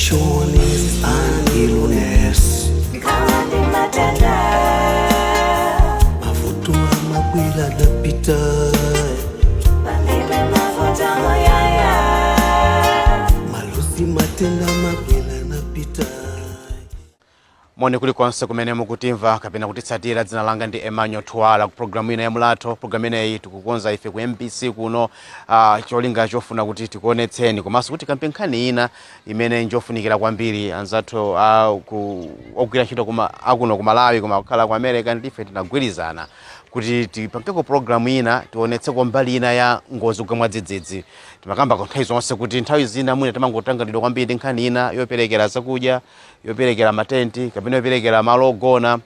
Infections and illness. Nkhawa ndi matenda. Mavuto amabwera napita. Palibe mavuto muyaya. Maluzi, matenda amabwera napita. Moni kulikonse kumene mukutimva kapena kutitsatira. Dzina langa ndi Emmanuel Twala ku programu ina ya Mulatho. Programu ineyi tikukonza ife ku MBC kuno, cholinga chofuna kuti tikuonetseni komanso kuti kampe nkhani ina imene njofunikira kwambiri. Anzathu ogwira ntchito akuno ku Malawi koma kukhala ku America ndife tinagwirizana kuti tipangeko programu ina, tionetseko mbali ina ya ngozi kugwa mwadzidzidzi. Timakamba nthawi zonse kuti nthawi zina mwina timangotanganidwa kwambiri ndi nkhani ina yoperekera zakudya, yoperekera matenti kapena yoperekera malo ogona.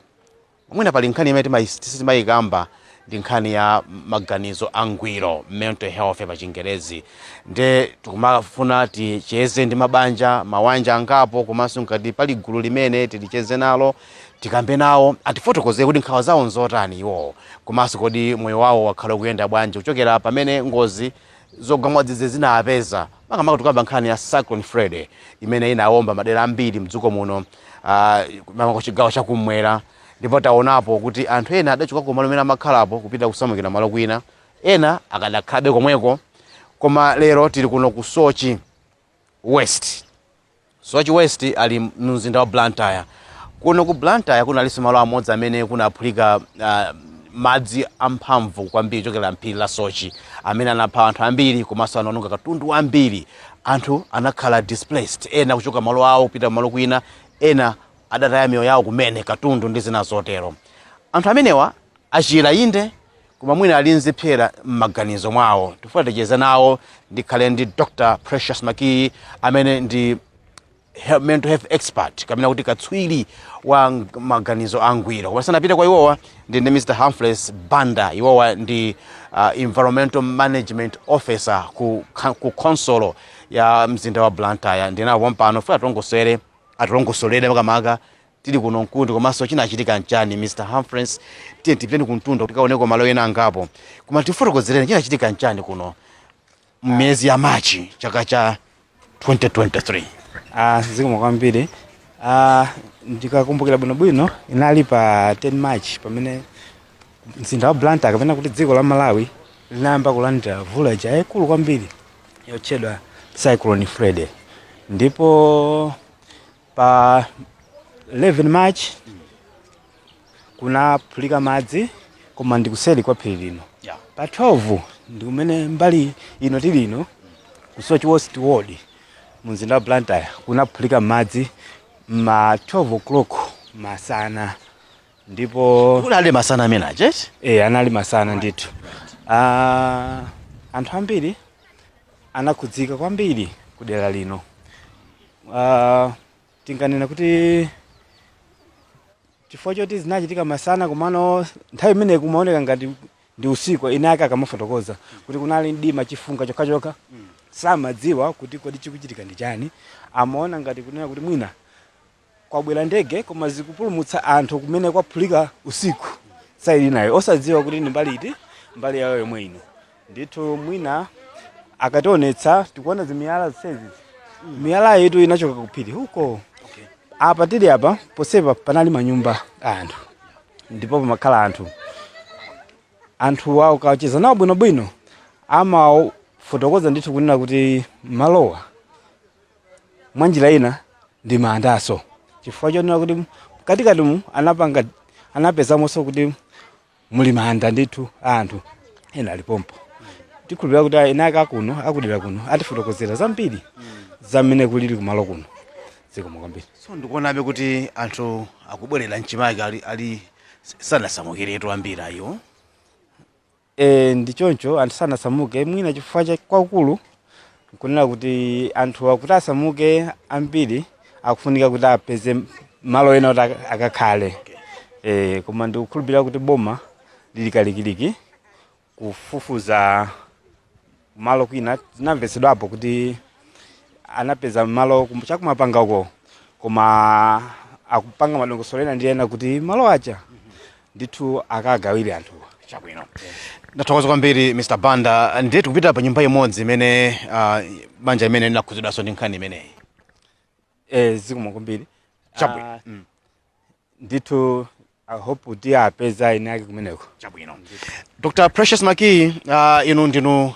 Mwina pali nkhani imene timayikamba, ndi nkhani ya maganizo angwiro, mental health pa Chingerezi. Nde tikumafuna ticheze ndi mabanja, mawanja angapo, komanso ngati pali gulu limene tilicheze nalo, tikambe nawo, atifotokozere kuti nkhawa zawo nzotani iwowo, komanso kodi moyo wawo wakhala kuyenda bwanji kuchokera pamene ngozi zogwa mwadzidzidzi zinapeza. Makamaka tikamba nkhani ya Cyclone Freddy imene inawomba madera ambiri mdziko muno, makamaka chigawo chakumwera. Ndipo taonapo kuti anthu ena adachoka kumalo amene amakhalapo kupita kusamukira malo kwina, ena akadakhalabe komweko. Koma lero tili kuno ku Soche West. Soche West ali mzinda wa Blantyre. Kuno ku Blantyre kunalinso malo amodzi amene kunaphulika madzi amphamvu kwambiri kuchokera mphiri la Soche, amene anapha anthu ambiri komanso anaononga katundu ambiri. Anthu anakhala displaced, ena kuchoka malo awo kupita malo kwina, ena adataya miyoyo yawo kumene, katundu ndi zina zotero. Anthu amenewa achira inde, koma mwina ali nzipsera m'maganizo mwawo. Tifuna ticheze nawo. Ndikhale ndi Dr Precious Makiyi amene ndi mental health expert kapena kuti katswiri wa maganizo angwiro. Koma sanapite kwa iwowa, ndi Mr Humphreys Banda. Iwowa ndi environmental management officer ku council ya mzinda wa Blantyre. Ndinawo pompano, funa atilongosere, atilongosolere makamaka tili kuno nkuti komanso chinachitika nchani. Mr Humphreys, tiye tipiteni kumtunda kuti kaoneko malo ena angapo, koma tifotokozereni chinachitika nchani kuno mmiyezi ya Machi chaka cha 2023. Zikomo kwambiri. Ndikakumbukira bwinobwino, inali pa 10 March pamene mzinda wa Blantyre kapena kuti dziko la Malawi linayamba kulandira mvula ija yayikulu kwambiri yotchedwa Cyclone Freddy. Ndipo pa 11 March kunaphulika madzi, koma ndikuseri kwa phiri lino. Pa 12 ndi kumene mbali ino tili ino ku Soche West Ward mu mzinda wa Blantyre kunaphulika madzi ma 12 o'clock masana. Ndipo kunali masana amene acheti? Anali masana ndithu. Anthu ambiri anakhudzika kwambiri ku dera lino. Tinganena kuti chifukwa choti zinachitika masana, komano nthawi imene kumaoneka ngati ndi usiku. Ine ake akamafotokoza kuti kunali mdima, chifunga chokhachokha, samadziwa kuti kodi chikuchitika ndi chani. Amaona ngati kunena kuti mwina kwabwera ndege koma zikupulumutsa anthu kumene kwaphulika usiku side inayo, osadziwa kuti ndi mbali iti, mbali yawo yomwe ino ndithu. Mwina akationetsa, tikuona zimiyala zonsezi, miyala yetu inachoka kuphiri huko. Apa tili apa posepa panali manyumba a anthu ndipo pamakhala anthu. Anthu awo ukacheza nawo bwinobwino amafotokoza ndithu kunena kuti malowa mwanjira ina ndi mandaso, chifukwa chonena kuti katikatimu anapanga, anapezamonso kuti muli manda ndithu a anthu ena alipompo. Tikhulupirira kuti ena ake akuno, akudera kuno, atifotokozera zambiri zamene kulili kumalo kuno. Zikomo kwambiri. So ndikuonabe kuti anthu akubwerera mchimake, ali sanasamukiretu ambiri ayiwo. Ndi choncho, anthu sanasamuke mwina chifukwa cha kwakulu nkunena kuti anthu akuti asamuke ambiri akufunika kuti apeze malo ena kuti akakhale. Koma ndikukhulupirira kuti boma lili kalikiliki kufufuza malo kwina. Zinamvetsedwapo kuti anapeza malo chakumapanga uko, koma akupanga madongosolo ena ndi ena kuti malo aja ndithu akagawire anthuwa. Chabwino, ndathokoza kwambiri, Mr Banda. Ndiye tikupita pa nyumba imodzi imene banja imene linakhudzidwanso ndi nkhani imeneyi. Zikomo kwambiri. Chabwino. Ah, ndithu I hope kuti apeza ine ake kumeneko. Chabwino. Dr Precious Maki, inu ndinu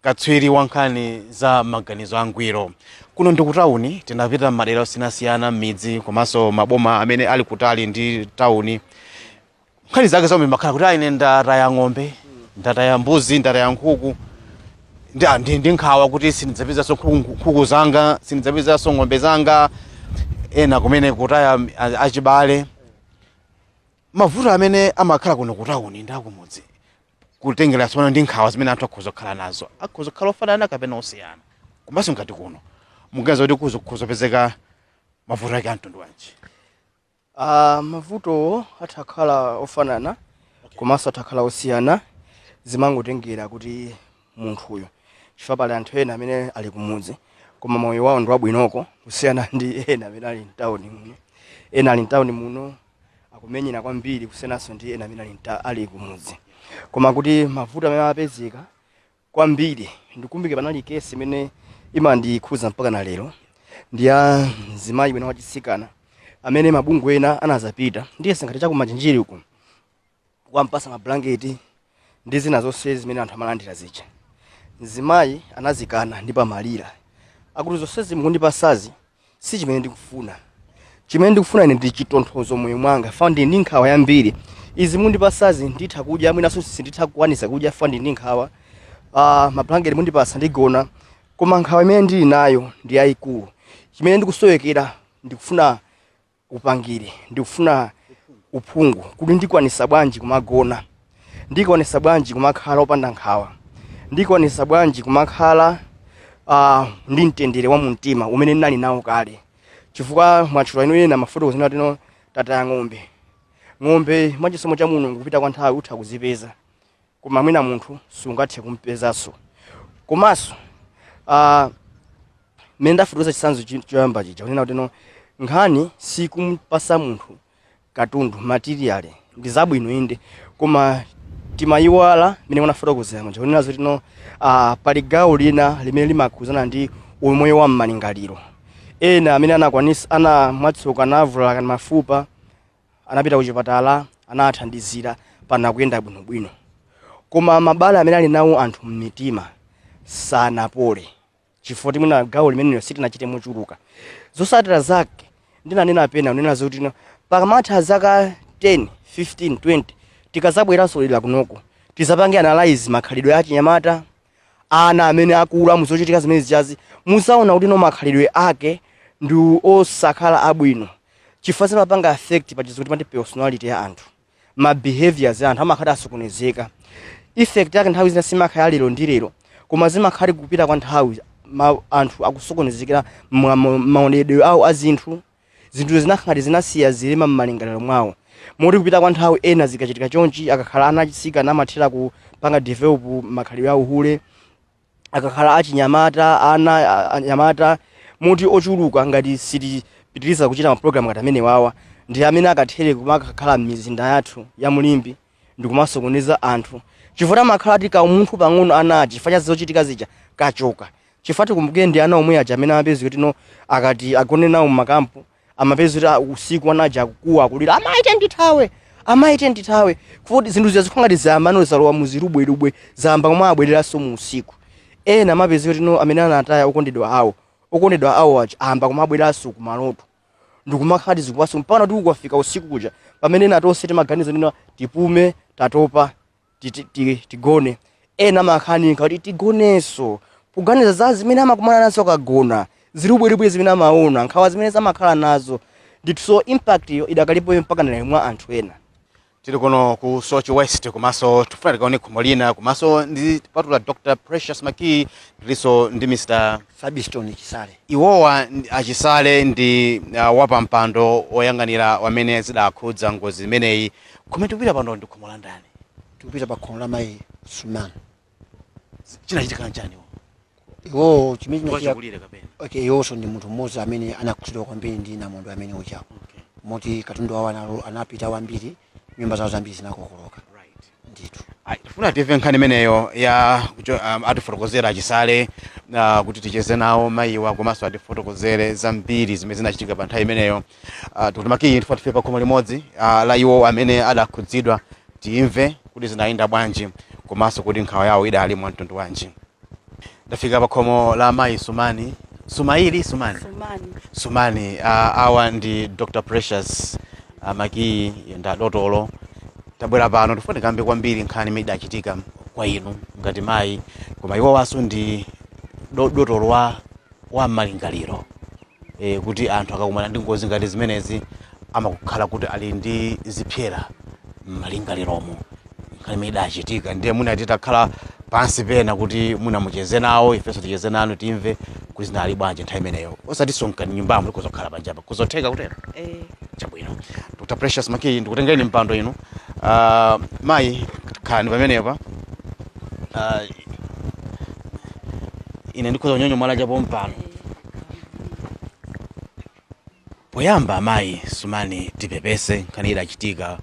katswiri wa nkhani za maganizo angwiro. Kuno ndi kutawuni, tinapita madera osiyanasiyana m'midzi komanso maboma amene ali kutali ndi tawuni. Nkhani zake zomwe makhala kuti ine ndataya ng'ombe, ndataya mbuzi, ndataya nkhuku, ndi nkhawa kuti sindidzapezanso nkhuku zanga, sindidzapezanso ng'ombe zanga. Ena kumene kutaya achibale. Mavuto amene amakhala kuno kutawuni ndi akumudzi, kutengera tsopano ndi nkhawa zimene anthu akhoza kukhala nazo, akhoza kukhala ofanana kapena osiyana. Komanso ngati kuno muganiza kuti kuzopezeka mavuto ake amtundu wanji? Mavuto atakhala ofanana komanso atakhala osiyana, zimangotengera kuti munthuyo, chifukwa pali anthu ena amene ali kumudzi koma moyo wawo ndi wabwinoko kusiyana ndi ena amene ali mtawuni muno. Ena ali mtawuni muno akumenyera kwambiri kusiyananso ndi ena amene ali kumudzi. Koma kuti mavuto amene amapezeka kwambiri, ndikumbike panali kesi imene imandikhuza mpaka na lero, ndi ya mzimayi wina wachisikana amene mabungwe ena anazapita ndiye singati chakumachinjiri uku kwampasa mablanketi ndi zina zonse zimene anthu amalandira zija. Mzimayi anazikana ndipo amalira akuti, "Zonse mukundipasazi si chimene ndikufuna. Chimene ndikufuna ine ndi chitonthozo moyo mwanga. Fa ndi ndi nkhawa yambiri. Izi mundipasazi nditha kudya, mwinanso sinditha kukwanisa kudya, fa ndi ndi nkhawa. Mablanketi mundipasa ndigona, koma nkhawa imene ndili nayo ndi yayikulu. Chimene ndikusowekera, ndikufuna upangire, ndikufuna uphungu kuti ndikwanisa bwanji kumagona, ndikwanisa bwanji kumakhala opanda nkhawa, ndikwanisa bwanji kumakhala ndi mtendere wa mumtima umene ndinali nawo kale." Chifukwa mwatchula inu ena mafotokozo ena tino tataya ng'ombe. Ng'ombe mwachisomo cha Mulungu kupita kwa nthawi utha kuzipeza, koma mwina munthu sungathe kumpezanso. Komanso mmene ndafotokoza chitsanzo choyamba chija, kunena kuti no, nkhani sikumpasa munthu katundu material, ndi zabwino inde, koma timayiwala mmene munafotokozera muja kunena zoti no, pali gawo lina limene limakhuzana ndi umoyo wa mmalingaliro. Ena amene anakwanisa ana mwatsoka anavulala kana mafupa, anapita kuchipatala, anathandizira pana kuyenda bwinobwino, koma mabala amene ali nawo anthu mmitima sanapole, chifukwa timwina gawo limenelo sitinachite mochuluka. Zotsatira zake ndinanena pena kunena zoti no, pakamatha zaka 10, 15, 20, tikazabweranso lera kunoko tizapange analyze makhalidwe a chinyamata, ana amene akula muzochitika zimene zichazi, muzaona kuti no, makhalidwe ake ndi osakhala abwino, chifukwa zimapanga affect pa chizungu timati personality ya anthu, ma behaviors ya anthu amakhala asokonezeka. Effect yake nthawi zina simakhala lero ndi lero, koma zimakhala kupita kwa nthawi, anthu akusokonezekera maonedwe awo a zinthu. Zinthu zinakhala zinasiya zilema m'malingaliro mwawo, moti kupita kwa nthawi ena zikachitika chonchi, akakhala ana achisikana amathera kupanga develop makhalidwe awo uhule, akakhala achinyamata, ana anyamata, moti ochuluka ngati sitipitiriza kuchita mapulogalamu ngati amene wawa, ndi amene akathere kumakakhala m'mizinda yathu ya mulimbi ndikumasokoneza anthu, chifukwa amakhala ati kaumunthu pang'ono ana chifukwa cha zochitika zija kachoka. Chifukwa tikumbukire ndi ana omwe aja amene amapeza kuti no, akati agone nawo mmakampu, amapeza kuti usiku anaja akukuwa, akulira, "Amaite ndithawe, amaite ndithawe," kuti zinthu zija zikhala ngati zayambano zalowa muzilubwelubwe, zayamba komwe abwereranso mu usiku. Ena amapeza kuti no, amene anataya okondedwa awo, okondedwa awo aja ayamba kumabweranso kumaloto ndikumakhala zikupaso mpaka kuti ukafika usiku kuja pamene ena tonse timaganiza nina tipume, tatopa, tigone. Ena amakhanika kuti tigonenso kuganiza za zimene amakumana nazo akagona, zilubwelubwe zimene amaona, nkhawa zimene zamakhala nazo ndithu. So impact iyo idakalipo mpaka na mwa anthu ena. Tili kuno ku Soche West, komanso tifuna tikaone khomo lina. Komanso ndi patula Dr Precious Maki, ndilinso ndi Mr Fabiston Chisale. Iwowa achisale ndi wapampando oyang'anira wamene zidakhudza ngozi imeneyi. Kumene tikupita pano ndi khomo la ndani? Tikupita pa khomo la mayi Suman. Chinachitika nchani? Iwowo chimene chinachitika Wachikulire kapena? Okay, iwonso ndi munthu mmodzi amene anakhudzidwa kwambiri ndi namondwe amene uchawo, moti katundu wawo anapita wambiri, nyumba zawo zambiri zinakokoloka. Ndithu. Ayi, tifuna timve nkhani imeneyo ya atifotokozera achisale kuti ticheze nawo mayiwa komanso atifotokozere zambiri zimene zinachitika pa nthawi imeneyo. Tikuti makiyi tifuna tife pa khomo limodzi la iwo amene adakhudzidwa, timve kuti zinayenda bwanji komanso kuti nkhawa yawo idali mwa mtundu wanji. Ndafika pa khomo la mayi Sumani, Sumaili, Sumani. Sumani. Sumani. Awa ndi Dr Precious Makiyi nda dotolo. Tabwera pano tifuna tikambe kwambiri nkhani imene idachitika kwa inu ngati mayi, koma iwowanso ndi dotolo wa malingaliro, kuti anthu akakumana ndi ngozi ngati zimenezi amakukhala kuti ali ndi zipsera m'malingaliromo. Nkhani imene idachitika ndiye mwina titakhala pansi pena kuti mwina mucheze nawo, ifenso ticheze nanu, timve kuti zinali bwanji nthawi imeneyo, osati mkati nyumbamo, tikuzokhala panjapa, kuzotheka kutero? Eh. Chabwino. Dr Precious Makiyi, ndikutengeni mpando inu. Mayi, khalani pamenepa. Ine ndikhoza kunyonyo chapo mpano. Poyamba, mayi Sumani, tipepese nkhani idachitika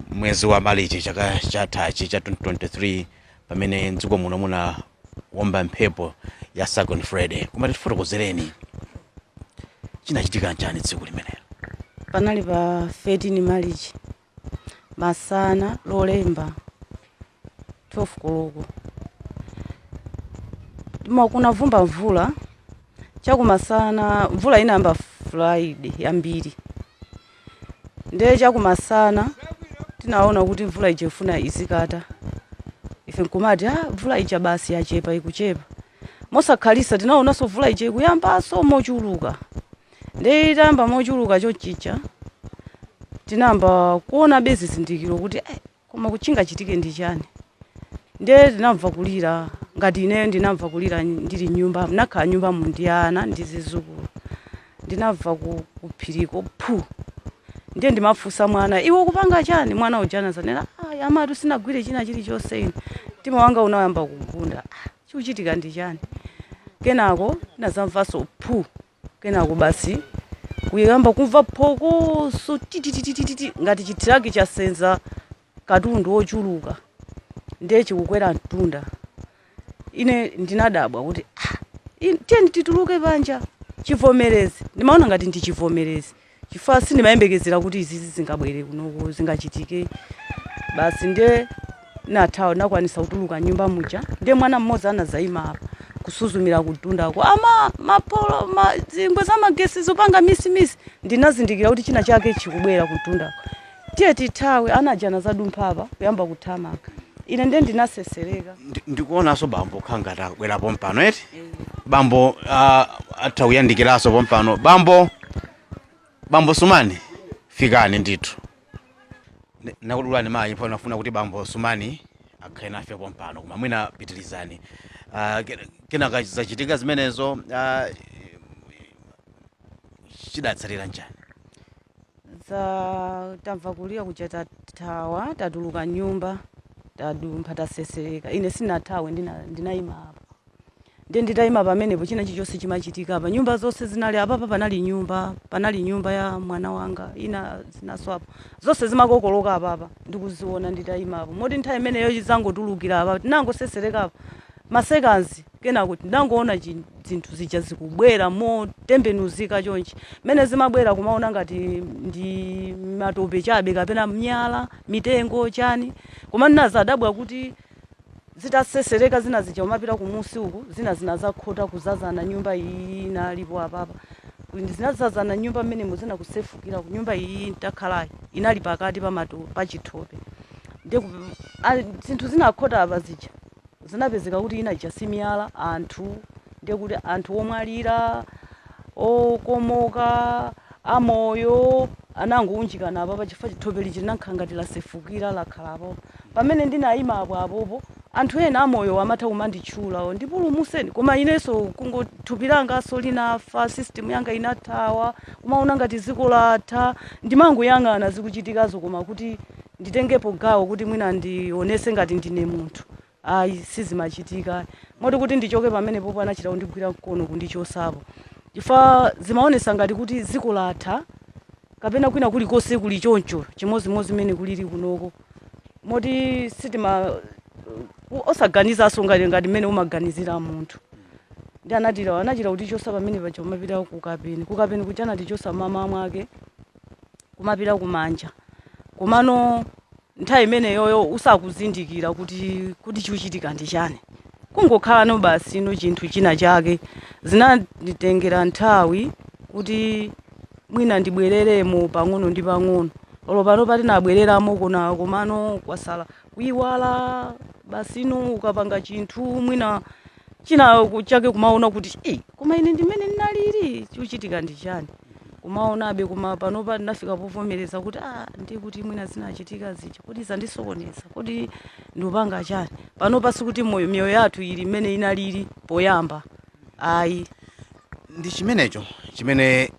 mwezi wa Malichi chaka chathachi cha 2023 pamene mdziko muno munawomba mphepo ya Cyclone Freddy, koma tifotokozereni chinachitika nchani tsiku limenelo? Panali pa 13 Marichi masana, Lolemba, 12 koloko. Kunavumba mvula chakumasana. Mvula inayamba Friday yambiri, ndiye chakumasana tinaona kuti mvula ija ifuna izikata. Ife nkumati, "Ah, mvula ija basi yachepa, ikuchepa." Mosakhalisa tinaonanso mvula ija ikuyambanso mochuluka. Ndiye itayamba mochuluka chochicha, tinayamba kuona be zizindikiro kuti koma kuchingachitike ndi chani? Ndiye tinamva kulira. Ngati ineyo ndinamva kulira ndili nyumba, nakhala nyumba ndi ana ndi zizukulu. Ndinamva kuphiriko phu. Ndiye ndimafunsa mwana, "Iwe ukupanga chani?" Mwana uja anazanena, "Ah, amatu sinagwire china chilichonse ine." Mtima wanga unayamba kugunda, "Ah, chikuchitika ndi chani?" Kenako ndinazamvanso phu. Kenako basi kuyamba kumva phokoso tititititi, ngati chithiraki chasenza katundu wochuluka, ndiye chikukwera mtunda. Ine ndinadabwa kuti, "Ah, tiyeni tituluke panja, chivomerezi." Ndimaona ngati ndi chivomerezi chifukwa sindimayembekezera kuti izizi zingabwere kunoko, zingachitike. Basi, ndiye nathawa, nakwanisa kutuluka nyumba muja. Ndiye mwana mmodzi anazayima apa kusuzumira kutundako, "Ama, mapolo zingwe za magesi zopanga misimisi." Ndinazindikira kuti china chake chikubwera kutundako, tiye tithawe. Anaja anazadumpha apa kuyamba kuthamanga, ine ndiye ndinasesereka. Ndikuonanso bambo khangati akubwera pompano eti. Bambo atha kuyandikiranso pompano. Bambo, bambo Sumani, fikani ndithu. Nakudulani mayi, pano nafuna kuti bambo Sumani akhale nafe pompano, koma mwina pitirizani. Kenaka zachitika zimenezo, chidatsatira nchani? Za tamva kulira kuja, tathawa, tatuluka nyumba, tadumpha, tasesereka. Ine sinathawe, ndinayima apa. Ndiye nditayima pamenepo, china chilichonse chimachitika apa. Nyumba zonse zinali apapa, panali nyumba ya mwana wanga ina zinaso apo, zonse zimakokoloka apapa ndikuziona nditayima apo. Moti nthawi imeneyo zangotulukira apa, tinangosesereka apa masekanzi. Kenako tinangoona zinthu zija zikubwera motembenuzika chonchi. Mmene zimabwera kumaona ngati ndi matope chabe kapena miyala, mitengo, chani, koma ndinazadabwa kuti zitasesereka zina zija umapita kumusi uku, zina zinazakhota kuzazana nyumba iyi inalipo apapa. Zinazazana nyumba mmenemo, zina kusefukira ku nyumba iyi ntakhalayi inali pakati pa pa chithope. Ndiye zinthu zinakhota apa zija zinapezeka kuti ina ija simiyala, anthu. Ndiye kuti anthu omwalira, okomoka, amoyo anangounjikana apa pachifukwa chithope liji linakhala ngati lasefukira, lakhalapo. Pamene ndinayima apo apopo, anthu ena amoyo amatha kumanditchula, "Ndipulumuseni," koma inenso kungo thupi langaso linafa, system yanga inathawa, kumaona ngati dziko latha. Ndimangoyang'ana zikuchitikazo, koma kuti nditengepo gawo kuti mwina ndionese ngati ndine munthu, ayi, sizimachitika. Moti kuti ndichoke pamenepo anachita kundigwira mkono kundichosapo, chifukwa zimaonesa ngati kuti dziko latha kapena kwina kulikonse kuli choncho chimozimozi mmene kulili kunoko. Moti sitima Osaganizanso ngati mmene umaganizira munthu. Ndi anatira anachita kutichosa pamene paja kumapita kukapeni. Kukapeni kuja anatichosa mama mwake kumapita kumanja. Komano nthawi imeneyoyo usakuzindikira kuti chikuchitika ndi chani, kungokhala no basi no chinthu china chake. Zinanditengera nthawi kuti mwina ndibwereremo pang'ono ndi pang'ono. Olo pano patinabwereramo kona, komano kwasala kuyiwala basi. No ukapanga chinthu mwina china chake kumaona kuti, "Ei, koma ine ndimene ndinalili, chikuchitika ndi chani?" Kumaonabe. Koma panopa ndinafika povomereza kuti, ah, ndi kuti mwina zinachitika zija kuti zandisokoneza, kuti ndipanga chani panopa. Sikuti moyo, miyoyo yathu ili mmene inalili poyamba, ayi. Ndi chimenecho chimene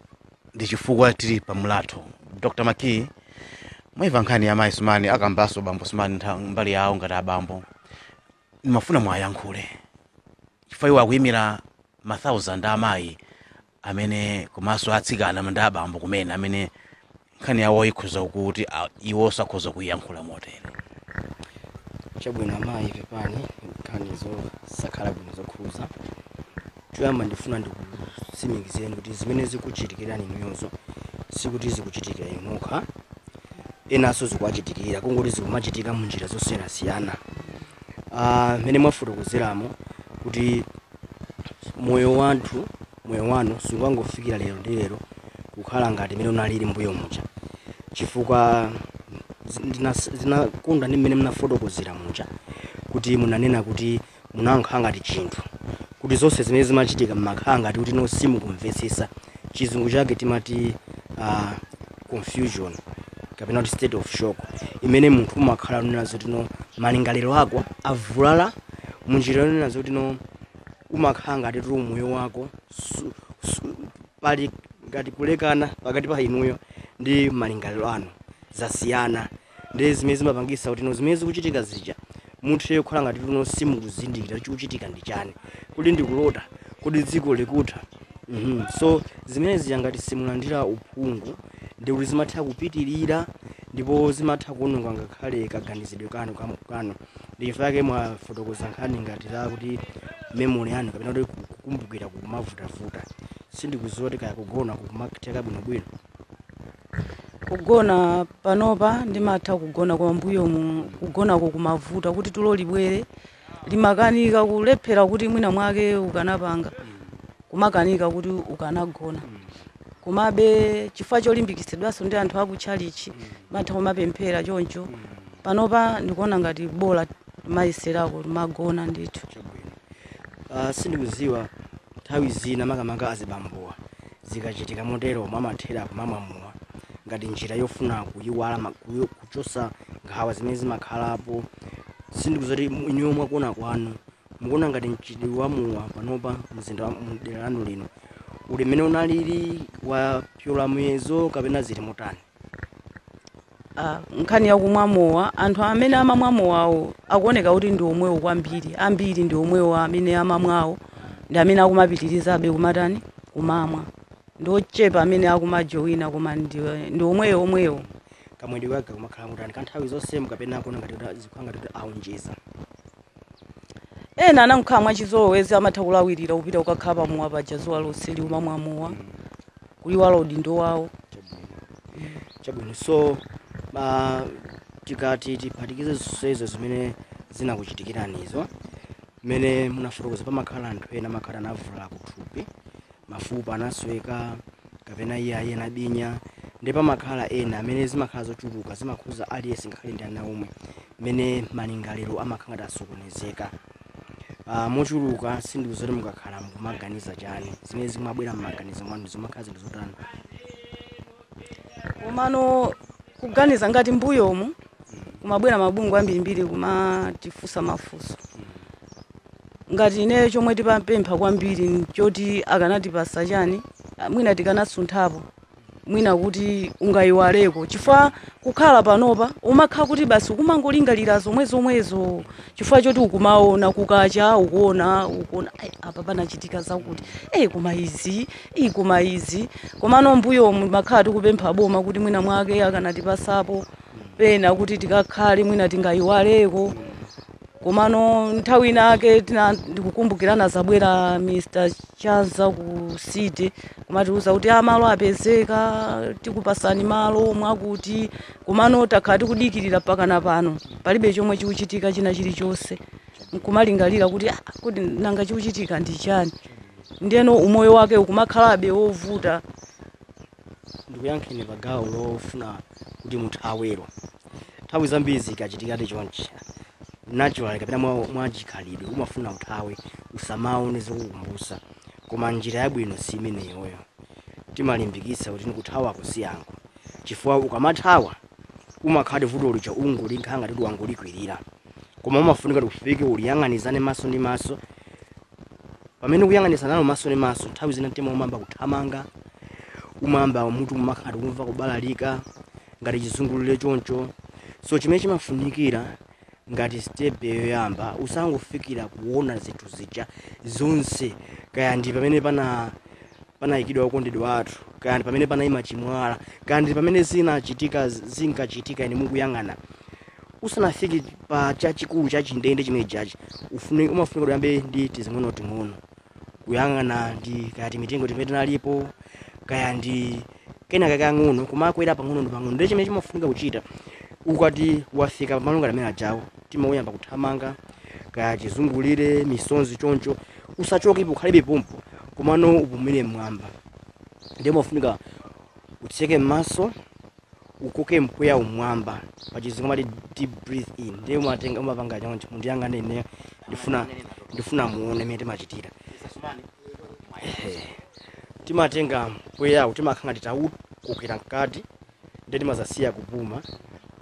ndi chifukwa tili pamulatho. Dr Maki, mwayimva nkhani ya mayi Sumani, akambanso bambo Sumani mbali yawo ngati abambo. Ndimafuna mwayankhule chifukwa iwo akuyimira ma thousand amayi amene komanso atsikana ndi abambo kumene amene nkhani yawo ikhoza kuti iwo sakhoza kuyiyankhula motere. Chabwino amayi, pepani, nkhani zosakhala bwino zokhuza. Choyamba ndifuna ndikutsimikizeni kuti zimene zikuchitikirani inuyozo sikuti zikuchitikira inu nokha, enanso zikuwachitikira, kungoti zikumachitika munjira zosiyanasiyana. Mmene mwafotokozeramo kuti moyo wathu, moyo wanu sungangofikira lero ndi lero kukhala ngati mmene unalili mbuyo muja, chifukwa zinakonda ndi mmene munafotokozera muja kuti munanena kuti munankhala ngati chinthu kuti zonse zimene zimachitika mmakhala ngati kuti no simukumvetsetsa. Chizungu chake timati confusion kapena kuti state of shock, imene munthu umakhala unena zoti no malingaliro ako avulala munjira yonena zoti no umakhala ngati tuli moyo wako pali ngati kulekana pakati pa inuyo ndi malingaliro anu, zasiyana. Ndi zimene zimapangisa kuti no zimene zikuchitika zija munthu kukhala ngati tuno simukuzindikira chikuchitika ndi chani, kuti ndikulota, kuti dziko likutha. So zimene zija ngati simulandira uphungu ndi kuti zimatha kupitirira ndipo zimatha kuononga ngakhale kaganizidwe kanu kanu. Ndi chifukwa chake mwafotokoza nkhani ngati la kuti memory yanu kapena kuti kukumbukira kumavutavuta. Sindikudziwa kuti kaya kugona kumatheka bwinobwino? Kugona panopa ndimatha kugona, koma mbuyomu kugonako kumavuta, kuti tulo libwere limakanika, kulephera kuti mwina mwake ukanapanga kumakanika kuti ukanagona. Komabe chifukwa cholimbikisidwanso ndi anthu akutchalichi, matha kumapemphera choncho, panopa ndikuona ngati bola, mayeserako magona ndithu. Chabwino. Sindikudziwa nthawi zina makamaka azibambowa zikachitika motero mwamathera kumamwamuwa ngati njira yofuna kuyiwala kuchosa nkhawa zimene zimakhalapo. Sindikudziwa kuti inuyo mwakuona kwanu mukuona ngati mchitidwe wa mowa panopa mzinda mdera lanu lino uli mmene unalili, wapyola muyezo kapena zili motani? Ah, nkhani yakumwa mowa, anthu amene amamwa mowawo akuoneka kuti ndi omwewo kwambiri. Ambiri ndi omwewo amene amamwawo ndi amene akumapitirizabe kumatani, kumamwa. Ndi ochepa amene akumajowina, koma ndi omwewo omwewo. Kamwedwe kake kumakhala motani, kanthawi zonse kapena kuona ngati kuti zikukhala ngati kuti aonjeza? Ena anamkhala mwachizolowezi, amatha kulawirira kupita kukakhala pamowa paja zuwa lonse liumamwa mowa, kuyiwala udindo wawo. Chabwino. So tikati tiphatikize zonsezo zimene zinakuchitikiranizo, mmene munafotokoza, pamakhala anthu ena amakhala anavulala kuthupi, mafupa anasweka kapena iye ayi anabinya, ndi pamakhala ena amene zimakhala zochuluka, zimakhuza aliyense ngakhale ndi ana omwe, mmene malingaliro amakhala ngati asokonezeka mochuluka. Sindikuzoti mukakhala mukumaganiza chani, zimene zimabwera mmaganizo mwanu zimakhala zinthu zotani? Komano kuganiza ngati mbuyomu kumabwera mabungwe ambirimbiri kumatifunsa mafunso. Ngati ineyo chomwe tipapempha kwambiri nchoti akanatipasa chani, mwina tikanasunthapo, mwina kuti ungayiwaleko, chifukwa kukhala panopa umakhala kuti basi ukumangolingalira zomwe zomwezo, chifukwa choti ukumaona kukacha, ukuona "Ai, apa panachitika zakuti, eh, koma izi, iyi, koma izi." Komano mbuyomu makhala tikupempha boma kuti mwina mwake akanatipasapo pena kuti tikakhale, mwina tingayiwaleko. Komano nthawi inake ndikukumbukirana zabwera Mr Chanza ku city kumatiuza kuti malo apezeka, tikupasani malo mwakuti. Komano takhala tikudikirira pakana pano, palibe chomwe chikuchitika china chilichonse. Nkumalingalira kuti kuti nanga chikuchitika ndi chani? Ndiyeno umoyo wake ukumakhalabe wovuta. Ndikuyankheni pa gawo lofuna kuti muthawero. Nthawi zambiri zikachitikati chonchi, natural kapena mwachikhalidwe umafuna uthawe, usamaone zokukumbusa, koma njira yabwino si imeneyoyo. Timalimbikitsa kuti nikuthawako si yankho, chifukwa ukamathawa umakhala vuto lija ungolikhala ngati wangolikwirira, koma umafunika kuti ufike uliyang'anizane maso ndi maso. Pamene ukuyang'anizana nalo maso ndi maso, nthawi zina mtima umayamba kuthamanga, umayamba mutu umakhala kumva kubalalika ngati chizungulire choncho. So chimene chimafunikira ngati step yoyamba, usangofikira kuona zinthu zija zonse, kaya ndi pamene panayikidwa okondedwa athu, kaya ndi pamene panayima chimwala, kaya ndi pamene zinachitika zinkachitika ine mukuyang'ana, usanafike pa chachikulu chachindende chimene chachi, umafunika uyambe ndi tizing'onoting'ono, kuyang'ana ndi kaya timitengo timene tinalipo, kaya ndi kenaka kang'ono, kumakwera pang'ono ndi pang'ono. Ndiye chimene chimafunika kuchita, ukati wafika pamalo ngati amene ajawo, timauyamba kuthamanga, kaya chizungulire, misonzi choncho, usachokepo, ukhalibe pompo, komano upumire mmwamba. Ndiye umafunika utseke m'maso, ukoke mpweya umwamba, pachizungu amati deep breath in. Ndiye umatenga, umapanga choncho. Mundiyang'ane ine, ndifuna muone mmene timachitira. Ehe. Timatenga mpweyawu, timakhala ngati tawukokera mkati, ndiye timazasiya kupuma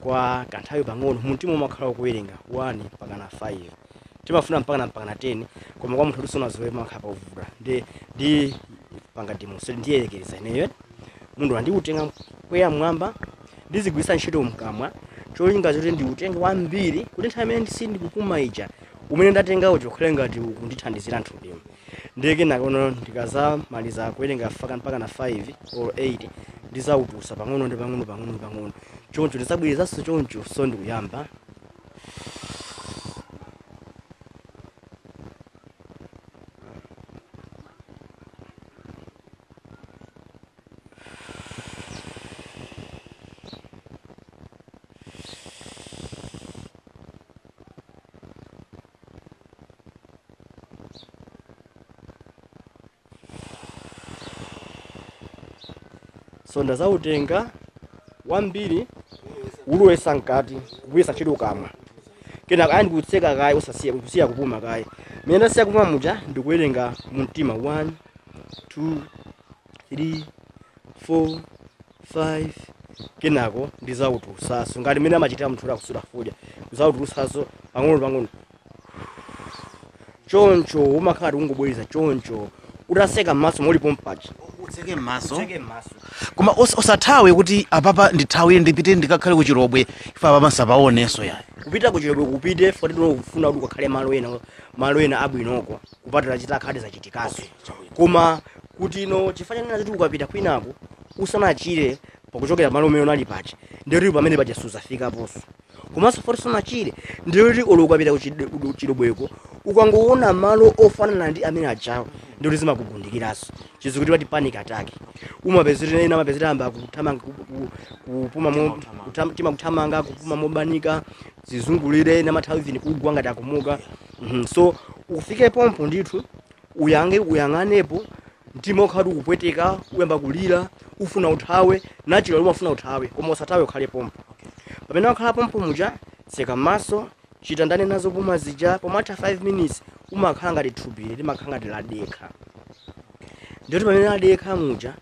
kwa kanthawi pang'ono. Mumtima umakhala ukuwerenga 1 mpakana 5, timafuna mpakana 10, koma kwa munthu usonazowe makhala pavuta. Ndi panga demonstrate, ndiyelekeza ineyo. Munthu andiutenga mpweya mwamba, ndizigwiritsa ntchito mkamwa, cholinga choti ndiutenge wambiri, kuti nthawi imene sindikupuma ija, umene ndatengawo ukhale ngati ukundithandizira nthupimo. Ndiye kenako ndikazamaliza kuwerenga mpaka na 5 or 8, ndizautusa pang'ono ndi pang'ono, pang'ono ndi pang'ono choncho, ndizabwerezanso choncho. So ndikuyamba. So ndazautenga wambiri, ulowesa mkati, kugwiritsa ntchito kamwa, kenaka ayi ndikutseka kaye, usasiya kusiya kupuma kaye. Mene ndasiya kupuma muja, ndikuwerenga mumtima 1, 2, 3, 4, 5, kenako ndizautusaso ngati mmene amachitira munthu akusuta fodya, kuzautulusaso pang'ono pang'ono choncho. Umakhala ungobwereza choncho utaseka m'maso mulipo mpachi. Utseke m'maso. Utseke m'maso. Koma usathawe kuti apapa ndithawire, ndipite ndikakhale kuchirobwe, ife apapa nsapaonenso yayi. Kupita kuchirobwe kupite foti tinofuna kuti ukakhale malo ena abwinoko, kupatula chitakhale zachitikaso, koma kuti ino chifukwa chanena kuti ukapita kwinako usanachire pakuchokera malo umene unali paja, ndiye kuti pamene paja suzafikaponso. Komanso foti usanachire, ndiye kuti olo ukapita kuchirobweko, ukangoona malo ofanana ndi amene ajawo, ndiye kuti zimakugundikiranso. Chizungu timati panic attack. Umapezera ena amapezera amba kuthamanga, kupuma tima kuthamanga, kupuma mobanika, zizungulire, namathawi vini kugwa ngati akumuka. So ufike pompo ndithu, uyange uyang'anepo, mtima ukhala ukupweteka, uyamba kulira, ufuna uthawe, natural umafuna uthawe, koma usathawe, ukhale pompo. Pamene wakhala pompo muja, tseka m'maso, chita ndane nazo puma zija. Pomatha 5 minutes umakhala ngati thupi limakhala ngati ladekha. Ndiyoti pamene ladekha muja,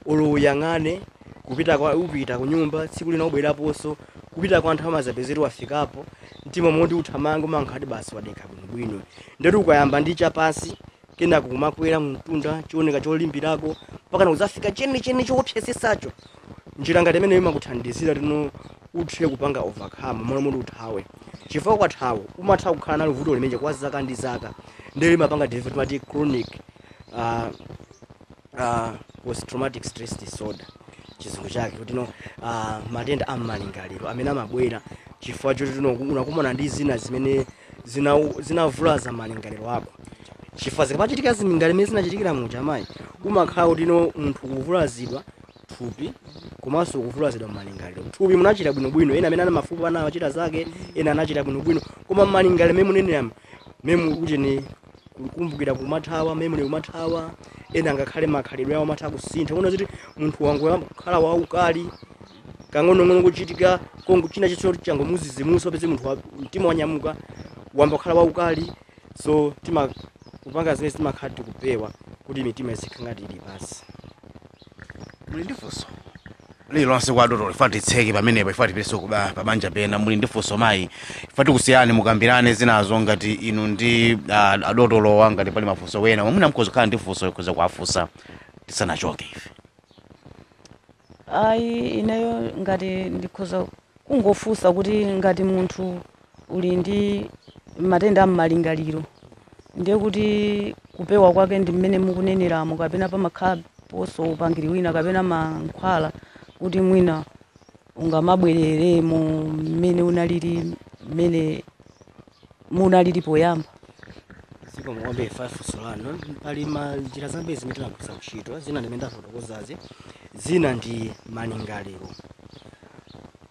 olo uyang'ane kupita kwa upita ku nyumba tsiku lina, ubweraponso kupita kwa anthu, amazapezera wafikapo, mtima moti uthamanga umankhati basi wadekha bwinobwino. Ndiyoti ukayamba ndi chapasi, kenako kumakwera mtunda, chioneka cholimbirako, mpaka kuzafika chenicheni choopsesesacho. Njira ngati imene imakuthandizira tino uthe kupanga overcome malo moti uthawe, chifukwa ukathawa umatha kukhala nalo vuto limenje kwa zaka ndi zaka. Ndiye limapanga develop, timati chronic post traumatic stress disorder chizungu chake, kuti no matenda ammalingaliro amene amabwera chifukwa choti tino unakumana ndi zina zimene Zinavulaza malingaliro ako, chifukwa zikamachitika zimingale imene zinachitikira muja, amayi, umakhala kuti no munthu kuvulazidwa thupi komanso kuvulazidwa malingaliro. Thupi munachita bwinobwino, ena amene ana mafupa anachita zake, ena anachita bwinobwino, koma malingaliro mene muneneramo memu kuti ni kukumbukira kumathawa, memory kumathawa, ena ngakhale makhalidwe awo amatha kusintha. Kuona kuti munthu wangu kukhala waukali kang'onong'ono, kuchitika kongo china chicho changomuzizimusa, pese munthu mtima wanyamuka, wamba kukhala waukali. So tima kupanga zimene timakhala tikupewa kuti mitima izikhala ngati ili pansi. Muli ndi funso lililonse kwa dotolo? Ifa titseke pamenepo, ifa tipisenso kuba pabanja pena. Muli ndi funso, mayi? Ifa tikusiyani mukambirane zinazo ngati inu ndi adotolowa. Ngati pali mafunso wena mwamuna mkhoza kukhala ndi funso, ikhoza kuwafunsa tisanachoke ife. Ayi, ineyo ngati ndikhoza kungofunsa kuti ngati munthu uli ndi matenda ammalingaliro, ndiye kuti kupewa kwake ndi mmene mukuneneramo, kapena pamakhala ponso upangiri wina kapena mankhwala kuti mwina ungamabwereremo mmene unalili, mmene munalili poyamba? Zikomo kwambiri funso lanu. Pali njira zambiri zimene timagwiritsa ntchito. Zina ndimene ndafotokozazi, zina ndi malingaliro.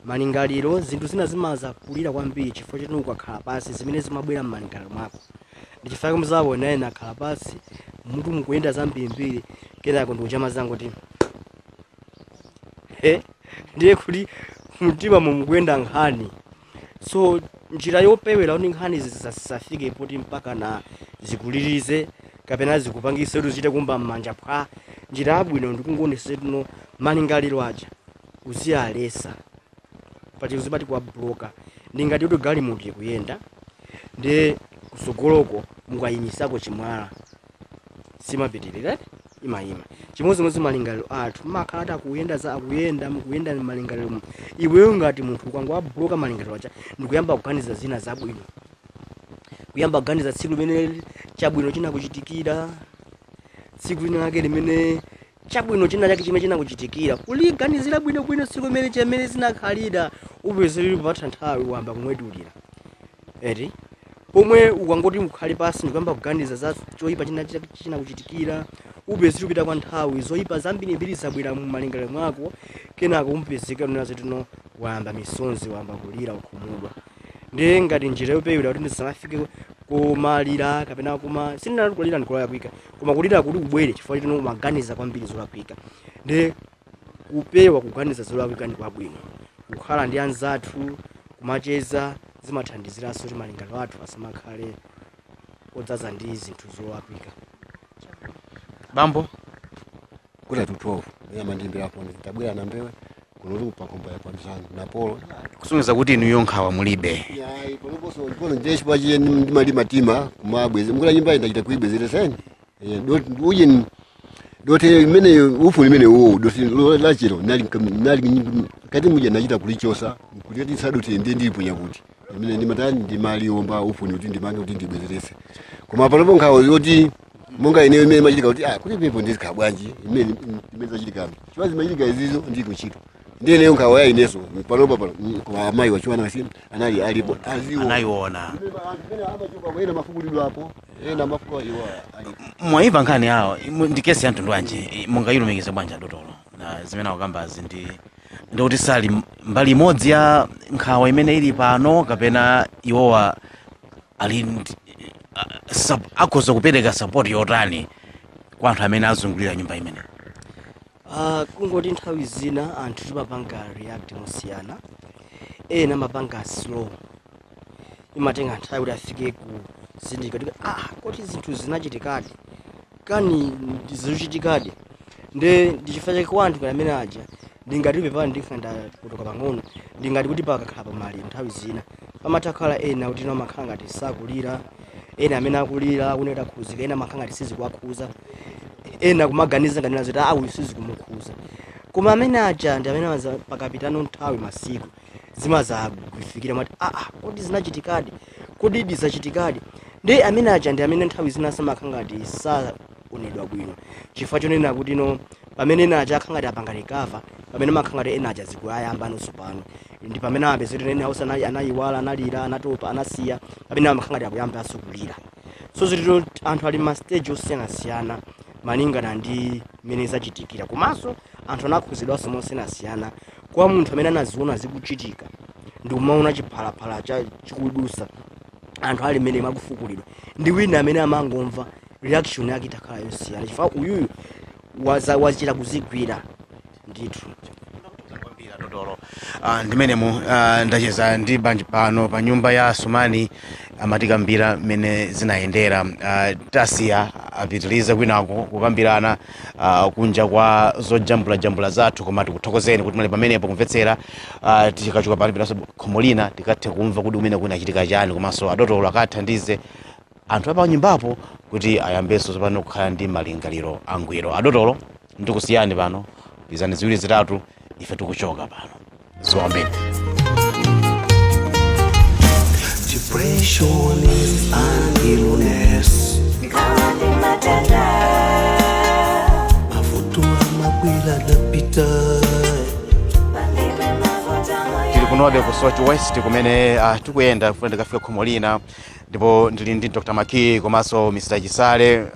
Malingaliro, zinthu zina zimazakulira kwambiri chifukwa choti ukakhala pansi, zimene zimabwera m'malingaliro mwako ndi chifukwa mzawo naye nakhala pansi, mutu mukuyenda zambirimbiri, kenako ndikuchama zangu kuti he, ndiye kuti mtima mumukuyenda nkhani. So njira yopewera kuti nkhani zisafike poti mpaka na zikulirize kapena zikupangise kuti zichite kumba m'manja phwa, njira yabwino ndikungonese tuno malingaliro aja uziyalesa, pachizungu kwa block. Ndingati kuti galimoto ikuyenda, ndi kusogoloko mukayimisako chimwala, simapitirira, imayima. Chimodzimodzi malingaliro athu makhala ati akuyenda za akuyenda, mukuyenda malingaliro mu iweyo ngati munthu ukangowabloka malingaliro aja ndikuyamba kuganiza zina zabwino, kuyamba kuganiza tsiku limene chabwino chinakuchitikira, tsiku lina lake limene chabwino china chake chimene chinakuchitikira, kuliganizira bwinobwino tsiku limene chimene zinakhalira, upeze lili kupatsa nthawi wamba kumwetulira eti. Pomwe ukangoti ukhale pasi ndikuyamba kuganiza za choyipa china chinakuchitikira, upeze kupita kwa nthawi zoyipa zambirimbiri zabwera mu malingaliro mwako, kenako umpezeka unazo tino wayamba misonzi, wayamba kulira, ukhumudwa. Ndiye ngati njira yopewera kuti ndisamafike kumalira kapena kuma sindinati kulira ndikulakwika, koma kulira kuti kubwere chifukwa choti umaganiza kwambiri zolakwika. Ndiye kupewa kuganiza zolakwika ndi kwabwino kukhala ndi anzathu, kumacheza, zimathandiziranso kuti malingaliro athu asamakhale odzaza ndi zinthu zolakwika. Bambo. Kuta to 12 amandiimbira foni, tabwera na mbewe kunotu pakhomba ya pamsanga napolo. Kusonyeza kuti inuyo nkhawa mulibe? Yayi, panoponso ndipono ndiye chifukwa chiye ndimalima tima kumabweze mukula nyumba ndachita kuibwezereseni uje dote imene ufu imene uwo dote lachiro nali nali kati muja nachita kulichosa kuti tisadote, ndiye ndiliponya kuti imene ndimatani ndimaliomba ufuni kuti ndimange kuti ndibwezerese. Koma panopo nkhawa yoti monga ineyo imene imachitika kuti kuti pepo ndizikhala bwanji imene imene zachitikami chifukwa zimachitika izizo ndili kuntchito, ndiye ineyo nkhawa ya ineso panopa pano. Koma amayi wachiwana kasi anali alipo aziwo. Anayiona. Ena mafukulidwa apo, ena mafuko iwo alipo. Mwayimva nkhani yawo, ndi kesi ya mtundu wanji? Mungayilumikize bwanji adotolo na zimene akukambazi? Ndi ndikuti sali mbali imodzi ya nkhawa imene ili pano, kapena iwowa ali akhoza kupereka support yotani kwa anthu amene azungulira nyumba imene? Kungoti nthawi zina anthu timapanga react mosiyana. Ena amapanga slow, imatenga nthawi kuti afike kuzindikira kuti koti zinthu zinachitikadi kani, zikuchitikadi. Nde ndichifukwa chake kwa anthu amene aja ndingati pepani, ndikanda kutoka pang'ono, ndingati kuti pakakhala pamaliro nthawi zina pamatha kukhala ena kuti ino amakhala ngati sakulira, ena amene akulira akuneta akhuzika, ena amakhala ngati sizikuwakhuza, ena kumaganiza ngati nazo kuti uyu sizikumukhuza. Koma amene aja ndi amene pakapitano nthawi, masiku, zimazakufikira mati kodi zinachitikadi, kodi zachitikadi. Ndi amene aja ndi amene nthawi zina samakhala ngati saonedwa bwino chifukwa chonena kuti no Pamene ena aja akhangati apanga recover, pamene makhangati ena aja zikuyayamba nonso pano, ndi pamene amapeza kuti ena onse anayiwala, analira, anatopa, anasiya, pamene amakhangati akuyamba asukulira. So zitito anthu ali ma stage osiyanasiyana malingana ndi mmene zachitikira, komanso anthu anakhuzidwanso mosiyanasiyana. Kwa munthu amene anaziona zikuchitika ndi kumaona chiphalaphala cha chikudusa anthu ali mmene makufukulidwa, ndi wina amene amangomva, reaction yake itakhala yosiyana, chifukwa uyuyu wachita kuzigwira ndithu. Kwambiri adotolo. Ndimenemu ndacheza ndi banji pano pa nyumba ya Sumani, amatikambira mmene zinayendera. Tasiya apitilize kwinako kukambirana kunja kwa zojambulajambula zathu, koma tikuthokozeni kuti muli pamenepo kumvetsera. Tikachoka pano pitanso khomo lina, tikathe kumva kuti kumene kunachitika chani, komanso adotolo akathandize anthu apa nyumbapo kuti ayambenso tsopano kukhala ndi malingaliro angwiro. Adotolo, ndikusiyani pano, pizani ziwiri zitatu, ife tikuchoka pano ziwambiri. Depression is an illness. Nkhawa ndi matenda. Mavuto amabwera napita. Palibe mavuto. Tili kunobe ku Soche West kumene tikuyenda kufuna tikafika khomo lina, ndipo ndili ndi Dr Maki komanso Mr Chisale.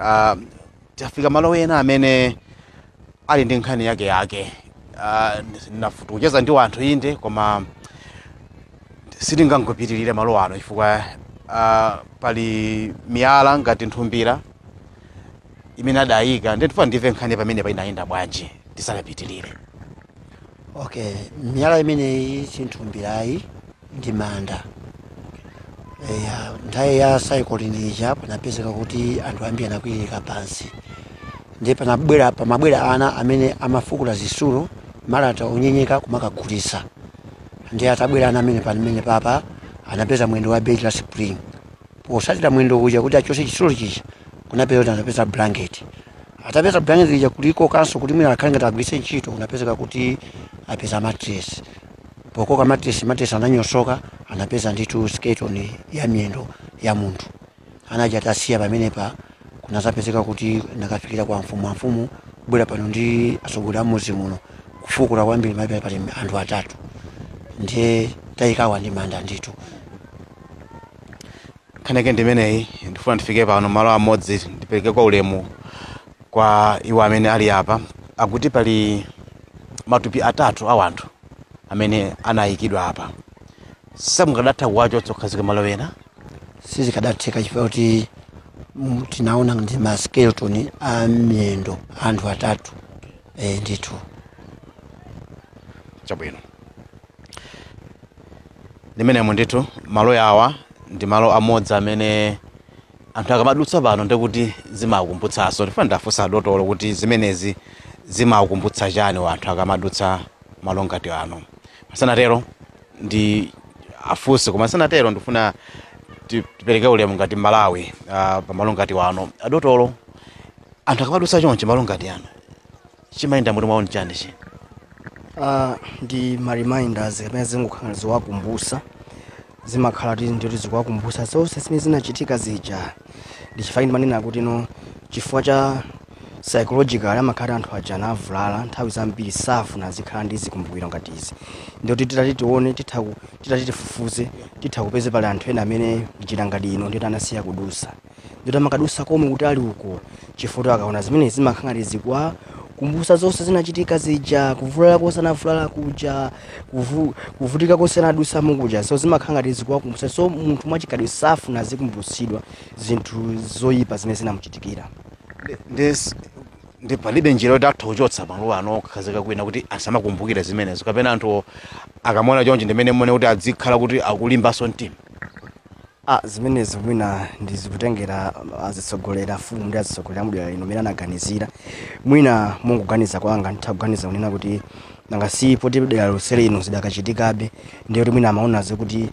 Tafika malo ena amene ali ndi nkhani yake yake. Tikucheza ndi anthu inde, koma sitingangopitirire malo ano chifukwa pali miyala ngati nthumbira imene adayika. Ndiye tifuna ndimve nkhani pamene painayenda bwanji tisanapitirire. Okay, miyala imeneyi sinthumbirayi, ndi manda. Eya, nthawi ya cyclone ija panapezeka kuti anthu ambiri anakwirika pansi, ndiye panabwera pamabwera ana amene amafukula zisulo, malata onyenyeka, kumakagulisa. Ndiye atabwera ana amene pamene papa anapeza mwendo wa bedi la spring. Posatira mwendo uja kuti achose chisulo chija, kunapeza kuti anapeza blanket. Atapeza blanket lija, kuliko kanso kuti mwina akhale ngati agwiritse ntchito, kunapezeka kuti apeza mattress. Pokoka mattress, mattress ananyosoka, anapeza ndithu skeleton ya miyendo ya munthu anaja atasiya pamenepa. Kunazapezeka kuti nakafikira kwa mfumu, amfumu kubwera pano ndi atsogoleri a mudzi muno, kufukula kwambiri, mapeza pali anthu atatu, ndiye tayikawa ndi manda ndithu. Nkhani yake ndimeneyi. Ndifuna ndifike pano malo amodzi, ndipereke kwa ulemu kwa iwo amene ali apa. Akuti pali matupi atatu a wanthu amene anayikidwa apa. Samukadatha kuwachotsa kukhazika malo ena? Sizikadatheka chifukwa kuti tinaona ndi ma skeleton a miyendo anthu atatu, ndithu. Chabwino, ndimenemo ndithu. Malo awa ndi malo amodzi amene anthu akamadutsa pano ndikuti zimakumbutsanso. Ndifuna ndafunsa adotolo kuti zimenezi zimakumbutsa chani anthu akamadutsa malo ngati ano. Masanatero ndi afunse, koma sanatero ndifuna tipereke ulemu ngati Malawi pamalo ngati wano. Adotolo, anthu akamadutsa chonchi malo ngati ano, chimayenda mutu mwawo chani chi? Ndi ma reminders kapena zingokhala ziwakumbusa, zimakhala kuti nditi zikuwakumbusa zonse zimene zinachitika zija. Ndi chifukwa ndimanena kuti no, chifukwa cha psychological amakhala anthu aja anavulala, nthawi zambiri safuna zikhala ndi zikumbukiro ngati izi. Ndikuti titati tione, titati tifufuze, titha kupeza pali anthu ena amene njira ngati ino nditi anasiya kudusa, nditi amakadusa komwe kutali uko, chifukwa akaona zimene zimakhala ngati zikuwakumbusa zonse zinachitika zija, kuvulala konse anavulala kuja, kuvutika konse anadusamo kuja. So zimakhala ngati zikuwakumbusa. So munthu mwachikadwe safuna zikumbutsidwa zinthu zoyipa zimene zinamuchitikira. Ndi palibe njira yoti atha kuchotsa malo ano kukhazika kwina kuti asamakumbukire zimenezo, kapena anthu akamaona chonchi ndimene muone kuti adzikhala kuti akulimbanso mtima? Ah, zimenezo mwina ndizikutengera azitsogolera fumu ndi azitsogolera mudera lino mene anaganizira. Mwina munguganiza kwanga, nditha kuganiza kunena kuti nanga si poti dera lonse lino zidakachitikabe, ndiye kuti mwina amaonazo kuti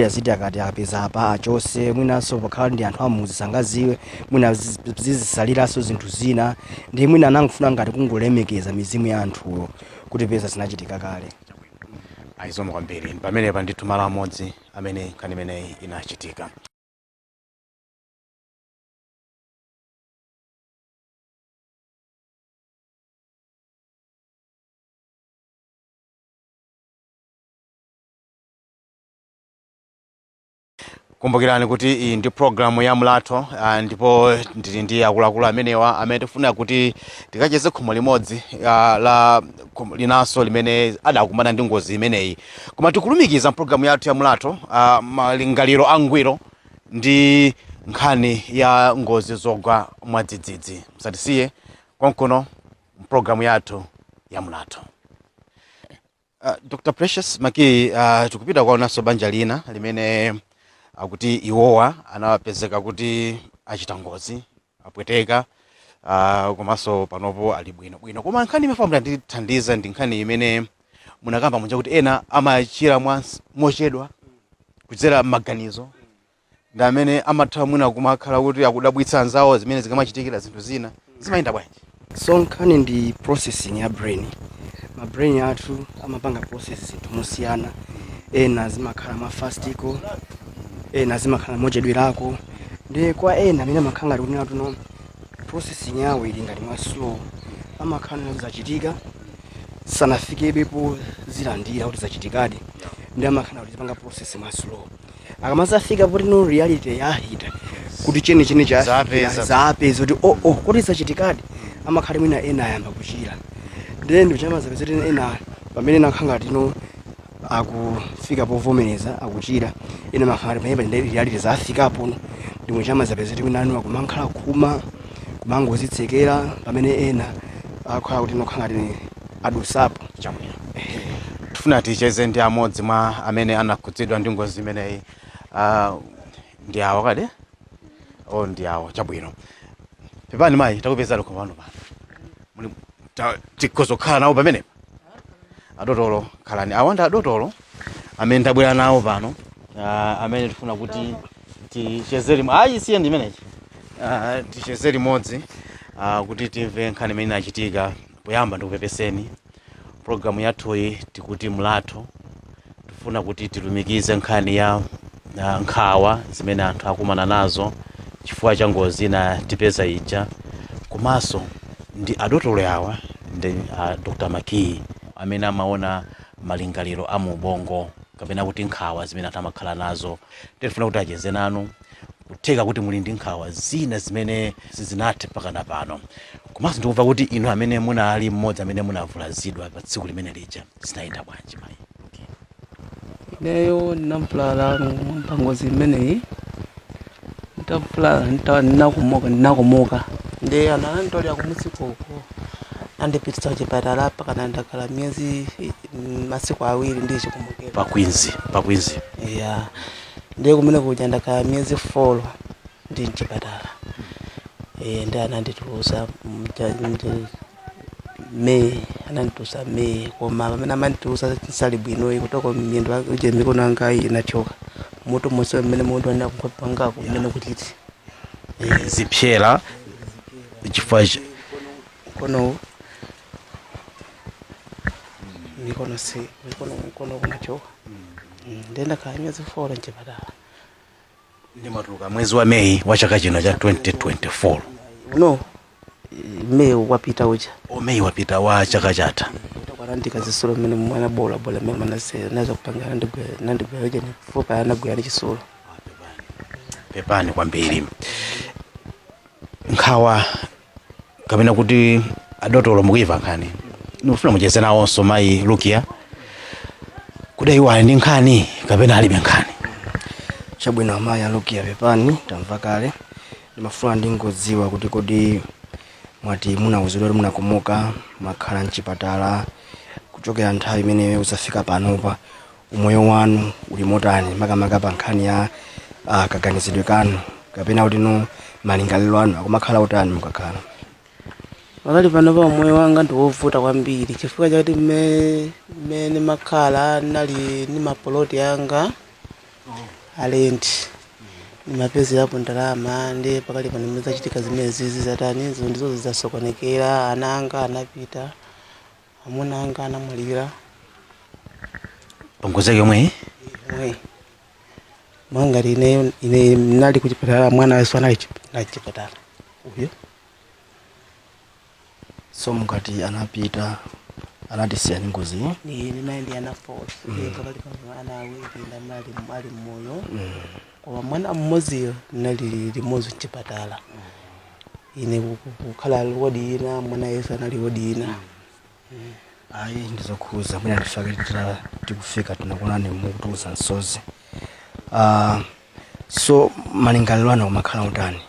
aziti akati apeza apa achose, mwinanso pakhala ndi anthu amuzi sangaziwe, mwina zizisaliranso zinthu zina, ndi mwina anangofuna ngati kungolemekeza mizimu ya anthuwo kuti peza zinachitika kale. Ayizoma kwambiri. Pamenepa ndithu malo amodzi amene nkhani imeneyi inachitika. Kumbukirani kuti iyi ndi programu ya Mlatho, ndipo ndili ndi akuluakulu amenewa amene tifuna kuti tikacheze khomo limodzi la khomo linanso limene adakumana ndi ngozi imeneyi. Koma tikulumikiza mpulogalamu yathu ya Mlatho malingaliro angwiro ndi nkhani ya ngozi zogwa mwadzidzidzi. Musatisiye konkuno mpulogalamu yathu ya Mlatho. Dr Precious Maki, tikupita kwaonanso banja lina limene akuti iwowa anapezeka kuti achita ngozi, apweteka, komanso panopo ali bwinobwino. Koma nkhani imene mutandithandiza ndi nkhani imene munakamba muja kuti ena amachira mochedwa kudzera m'maganizo, ndi amene amatha mwina kumakhala kuti akudabwitsa anzawo zimene zikamachitikira, zinthu zina zimayenda bwanji? So nkhani ndi processing ya brain. Ma brain athu amapanga process zinthu mosiyana. Ena zimakhala mwa fastiko, ena zimakhala mochedwerako. Ndi kwa ena amene amakhala ngati kunena tuno processing yawo ili ngati mwa slow, amakhala nazo zachitika sanafikebe zilandira kuti zachitikadi, ndi amakhala kuti zipanga process mwa slow. Akamazafika poti no reality yahita kuti chenicheni Zapeza. Zapeza kuti oh, kuti zachitikadi, amakhala mwina ena ayamba kuchira. Then chamazapeza kuti ena pamene nakhala ngati no akufika povomereza akuchira, ena makhala ngati pamene ndi reality zafikapo, ndimwe chamazapeza kuti mwina anu akumankhala khuma, kumangozitsekera, pamene ena akhala kuti nokhala ngati adusapo. Chabwino, tifuna ticheze ndi amodzi mwa amene anakhudzidwa ndi ngozi imeneyi. Ndi awo kale o, ndi awo. Chabwino, pepani mayi, takupezani pano pano. Muli tikozokhala nawo pamenepa adotolo. Khalani. Awa ndi adotolo amene ndabwera nawo pano, amene tifuna kuti ticheze limodzi. Ayi, siye ndi imeneyi. Ticheze limodzi kuti timve nkhani imene inachitika. Poyamba ndikupepeseni. Programu yathuyi tikuti Mlatho. Tifuna kuti tilumikize nkhani ya nkhawa zimene anthu akumana nazo chifukwa cha ngozi ina tipeza ija, komanso ndi adotolo awa ndi Dr Maki amene amaona malingaliro a mu ubongo kapena kuti nkhawa zimene anthu amakhala nazo. Tifuna kuti acheze nanu, kutheka kuti muli ndi nkhawa zina zimene sizinathe pakana pano. Komanso ndikumva kuti inu amene munali mmodzi amene munavulazidwa pa tsiku limene lija, zinayenda bwanji, mayi? Ineyo ndinavulala pangozi imeneyi. Nditavulala ndinakomoka, ndi ana ananditolera kumudzikoko, andipititsa kuchipatala pakana ndakhala miyezi, masiku 2 ndi chikomokero. Pa Queens, pa Queens? Ya, ndiye kumene kuja ndakhala miyezi 4 ndi mchipatala. Ndi ananditulusa May, ananditulusa May, koma pamene amanditulusa sali bwinoyi kutoko miyendo uje mikono yanga iyi inachoka, mutu monse mmene mutu anena kunkhope pangako mmene kutiti. Zipyera chifukwa mkono, mikono si mikono, mkono kunachoka. Ndiye ndakhala miyezi 4 mchipatala. Ndimatuluka mwezi wa Meyi wa chaka chino cha 2024? No, May wapita uja. O, Meyi wapita wa chaka chatha. Kwanandika zisulo mmene mwana bola bola mmene mwana naza kupanga nandigwera uje fupa anagwera ndi chisulo. Pepani kwambiri. Nkhawa kapena kuti adotolo mukuimva nkhani, ndikufuna mucheze nawonso mayi Lukia kuti iwo ali ndi nkhani kapena alibe nkhani. Chabwino, amayi Alukia, pepani, tamva kale. Ndimafuna ndingodziwa kuti kodi mwati munawuzidwa kuti munakomoka, mwakhala mchipatala kuchokera nthawi imeneyo kuzafika panopa, umoyo wanu uli motani, makamaka pa nkhani ya kaganizidwe kanu kapena kuti no malingaliro anu akumakhala utani mukakhala? Pakali pano pa umoyo wanga ndiwovuta kwambiri chifukwa chakuti mmene makhala nali ndi mapoloti anga alendi, ndimapezerapo ndalama. Ndi pakali pano mmene zachitika zimene zizi zatani, zo ndizo zasokonekera. Ana anga anapita, amuna anga anamwalira. Pangozi yake yomweyi? Mwe mwangati ine nali kuchipatala, mwana wenso anali chipatala uyo. So mukati anapita Anatisiya ndi ngozi iyi? Ndinali ndi ana 4. Pakali pano ana awiri ndamene ali mmoyo, koma mwana mmodziyo ndinali limodzi mchipatala, ine kukhala wodi ina, mwana yesu anali wodi ina. Ayi, ndizokhuza mwina ndifake tikufika tinakuonani mukutiuza msozi. So malingaliro anu kumakhala utani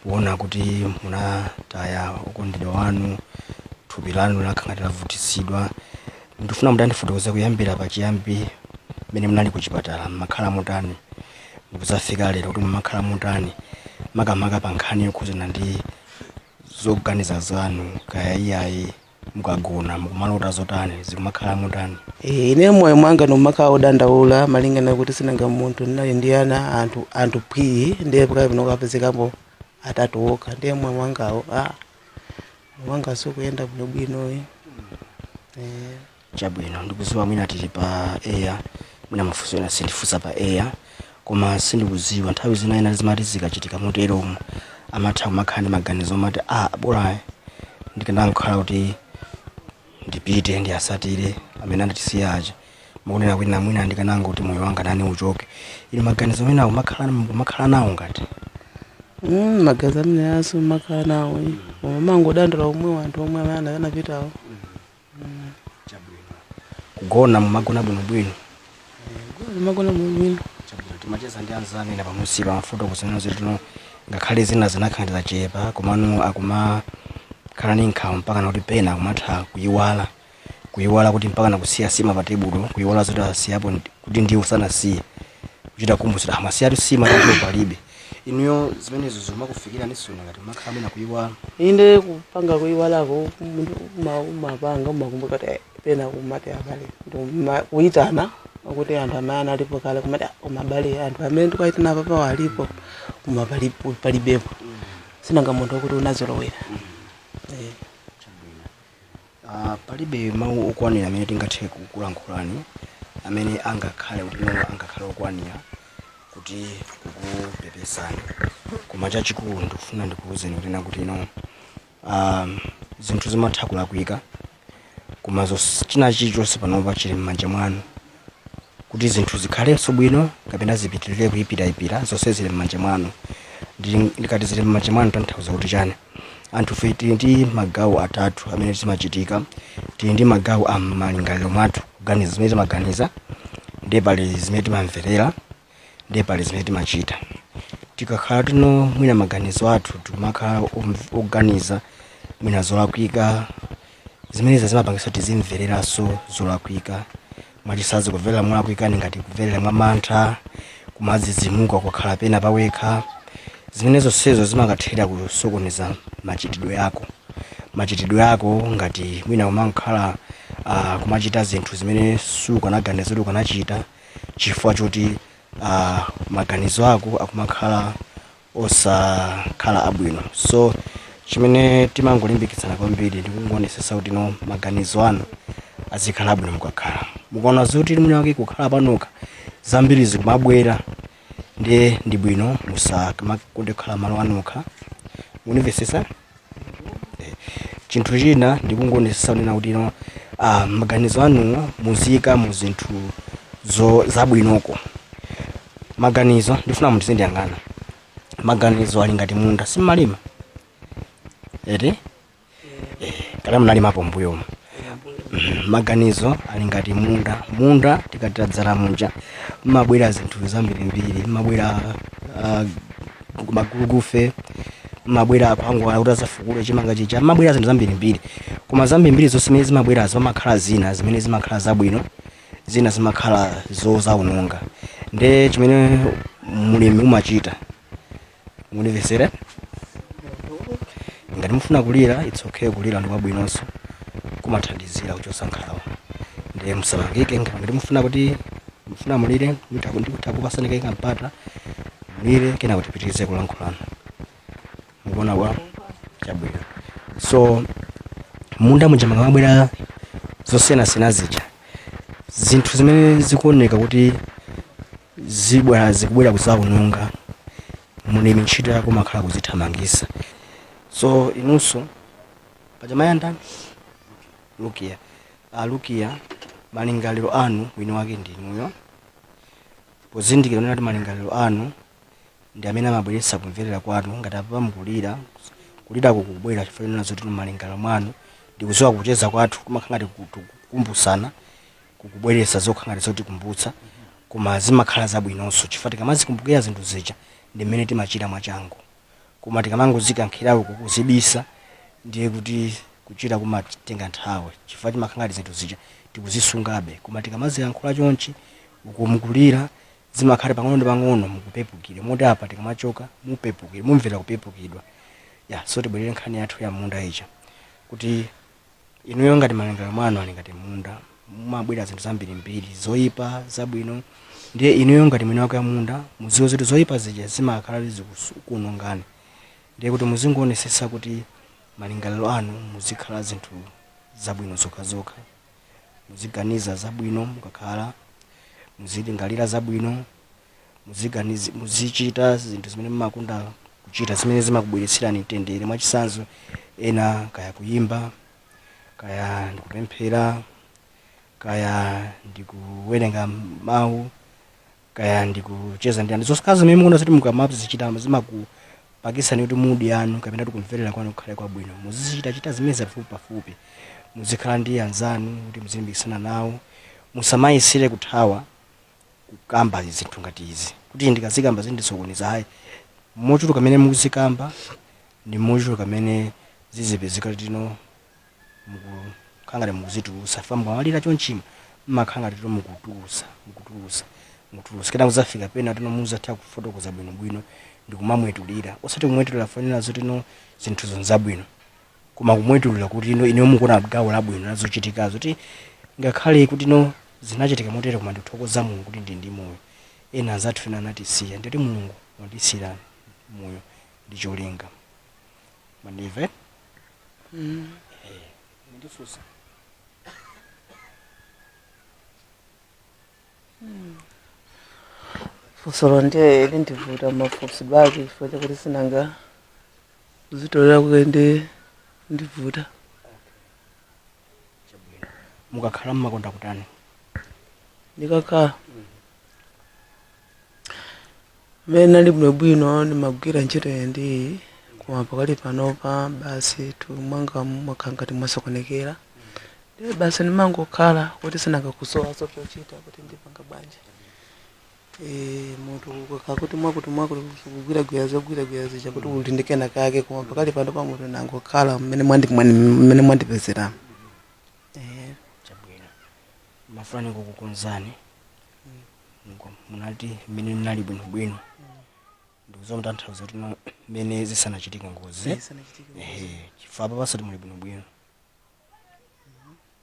kuona kuti munataya okondedwa wanu, thupi lanu lakhala lavutitsidwa? Ndifuna mutandifotokoze kuyambira pachiyambi mmene munali kuchipatala, mmakhala mutani, ndikuzafika lero kuti mumakhala mutani, makamaka pa nkhani yokhuzana ndi zoganiza zanu, kaya iyayi mukagona mukumalota zotani, zikumakhala mutani? Ine moyo mwanga nomakhala odandaula malingana kuti sinanga munthu ndinali ndi ana anthu phwii, ndiye pakali pano kapezekapo atatu okha. Ndiye moyo mwangawo, moyo mwanga sikuyenda bwinobwino. Chabwino, ndikuziwa mwina tili pa air, mwina mafunso ena sindifunsa pa air, koma sindikuziwa nthawi zina ena zimati zikachitika moteromo amatha kumakhala ndi maganizo amati, ah, bola ndikanangokhala kuti ndipite ndiyasatire amene anatisiya aja, mukunena kuti namwina ndikanangoti moyo wanga nani uchoke. Inu maganizo amene kumakhala nawo ngati? Magazi amene aso makhala nawo, koma mangodandaula omwe anthu omwe amene anapitawo. Kugona mumagona bwinobwino? Magona bwinobwino. Chabwino, timacheza ndi anzanu ena pamusipa mafotokoza zoti tino ngakhale zina zinakhala zachepa, komano akumakhala ndi nkhawa mpaka nakuti pena akumatha kuyiwala kuti mpaka nakusiya sima pa tebulo, kuyiwala zoti asiyapo kuti ndiwo sanasiye, kuchita kumbusira amasiyatu sima tacho palibe. Inuyo zimenezo zimakufikira nisuna ngati mumakhala mwina kuyiwala? Inde, kupanga kuyiwalako munthu umapanga, umakumbuka kuti pena kumati abale kuyitana kuti anthu amene analipo kale, kumati, "Ah, koma abale, anthu amene ndikuwayitana apapawo alipo?" Koma palibepo. Sinanga munthu wakuti unazolowera. Palibe mawu okwanira amene tingathe kukulankhulani amene angakhale kuti no angakhale okwanira kuti kukupepesani, koma chachikulu ndikufuna ndikuwuzeni kunena kuti no zinthu zimatha kulakwika, koma china chilichonse panopa chili m'manja mwanu kuti zinthu zikhalenso bwino kapena zipitirire kuyipirayipira, zonse zili m'manja mwanu. Ndikati zili m'manja mwanu tanthauza kuti chani? Anthu fe tili ndi magawo atatu amene zimachitika. Tili ndi magawo a malingaliro mwathu, kuganiza, zimene timaganiza, ndiye pali zimene timamverera, ndiye pali zimene timachita. Tikakhala tino mwina maganizo athu tikumakhala oganiza mwina zolakwika, zimenezi zimapangisa tizimvereranso zolakwika. Mwachisazi, kumverera molakwika ni ngati kumverera mwa mantha, kumadzidzimuka kukhala pena pawekha. Zimene zonsezo zimakathera kusokoneza machitidwe ako ngati mwina umankhala kumachita zinthu zimene sukanaganiza kuti ukanachita chifukwa choti maganizo ako akumakhala osakhala abwino. So chimene timangolimbikitsana kwambiri ndikungonesesa kuti no maganizo anu azikhala abwino. Mukakhala mukaona zoti mwina wake kukhala panoka zambiri zikumabwera, ndiye ndi bwino musamakonde kukhala malo anokha. Munimvesesa? Chinthu china ndikungonesesa kunena kuti no maganizo anuwo muziyika mu zinthu zabwinoko. Maganizo, ndifuna mutizindiyang'ana, maganizo ali ngati munda. Simmalima eti? Kana munalimapo mbuyomo? Maganizo ali ngati munda. Munda tikati tadzala munja mmabwera zinthu zambirimbiri, mmabwera magulugufe, mmabwera akhwangwala kuti azafukule chimanga chija, mmabwera zinthu zambirimbiri. Koma zambirimbiri zonse zimene zimabwerazo pamakhala zina zimene zimakhala zabwino, zina zimakhala zozaononga. Nde chimene mulimi umachita, munimvesere, ngati mufuna kulira, it's okay, kulira ndi kwabwinonso, kumathandizira kuchosa nkhawa. Ndiye musamangike. Ngati mufuna kuti mufuna mulire, ndikutha kupasani kaika mpata mulire, kena kuti tipitirize kulankhulana. Mukuona bwa? Chabwino. So munda muja mukamabwera zosiyanasiyana zija, zinthu zimene zikuoneka kuti zibwera, zikubwera kuzaononga, mulimi ntchito yako makhala kuzithamangisa. So inunso paja mayandani Lukia. Alukiya, malingaliro anu wini wake ndinuyo. Pozindikira unena kuti malingaliro anu ndi amene amabweretsa kumverera kwanu. Ngati apa mukulira, kulirako kukubwera chifukwa chonena zoti malingaliro mwanu ndikuziwa kucheza kwathu kumakhala ngati kukumbusana, kukubweretsa zokhala ngati zotikumbutsa, koma zimakhala zabwinonso chifukwa tikamazikumbukira zinthu zija ndi mmene timachita mwachangu. Koma tikamangozikankhirako, kukuzibisa, ndiye kuti kuchita kumatenga nthawi chifukwa timakhala ngati zinthu zija tikuzisungabe. Koma tikamaziyankhula chonchi uku mukulira, zimakhala pang'ono ndi pang'ono mukupepukire, moti apa tikamachoka mupepukire, mumvera kupepukidwa. Ya, so tibwerere nkhani yathu ya munda ija, kuti inuyo ngati malingaliro mwanu ali ngati munda, mumabwera zinthu zambirimbiri, zoyipa, zabwino. Ndiye inuyo ngati mwini wake wa munda muziwe zoti zoyipa zija zimakhala zikukuonongani. Ndiye kuti muzingoonetsetsa kuti malingaliro anu muzikhala zinthu zabwino zokhazokha, muziganiza zabwino mukakhala, muzilingalira zabwino, muzichita zinthu zimene mumakonda kuchita, zimene zimakubweretserani mtendere. Mwachitsanzo, ena kaya kuyimba, kaya ndikupemphera, kaya ndikuwerenga mawu, kaya ndikucheza ndi anthu, zosakhala zimene mukuona zoti mukamazichita zimakupakisani kuti mood yanu kapena kuti kumverera kwanu kukhale kwabwino. Muzichitachita zimene pafupi pafupi, muzikhala ndi anzanu kuti muzilimbikitsana nawo. Musamayesere kuthawa kukamba zinthu ngati izi, kuti ndikazikamba zindisokoneza. Hayi, mochuluka mene mukuzikamba ndi mochuluka mene zizipezeka tino mukukhala ngati mukuzitulusa. Fa mukamalira chonchima mmakhala ngati tino mukutulusa, mukutulusa, mukutulusa, kena muzafika pena tino muzatha kufotokoza bwinobwino ndikumamwetulira, osati kumwetulira fanira zotino zinthuzo nzabwino, koma kumwetulira kuti ino ine mukuona gawo labwino lazochitikazo, kuti ngakhale kuti no zinachitika motere, koma ndikuthokoza Mulungu kuti ndi ndi moyo. Ena anzathu ena anatisiya, nditi Mulungu wandisiyira moyo ndi cholinga. Mandimve? Mm. Mundifunsa. Funsolo ndiye lindivuta mafunsidwe ake chifukwa chakuti sinanga kuzitolera kuke ndi ndivuta. Mukakhala mmakonda kutani? Ndikakhala mmene nali bwinobwino ndimagwira ntchito ndi, koma pakali panopa basi mwanga mwakhala ngati mwasokonekera, ndiye basi ndimangokhala kuti sinanga kusowa chochita kuti ndipanga bwanji. Munthu ukakhala kuti mwakuti mwakuti kugwiragwira zogwiragwira zija kuti uli ndi kena kake, koma pakali pano pa munthu nangokhala mmene mwandipezeramo. Chabwino, mafuna kukukonzani. Munati mmene ndinali bwinobwino, ndikuziwa mutanthauza kuti no mmene zisanachitike ngozi. Zisanachitike ngozi. Ehe, chifukwa apa pasati muli bwinobwino,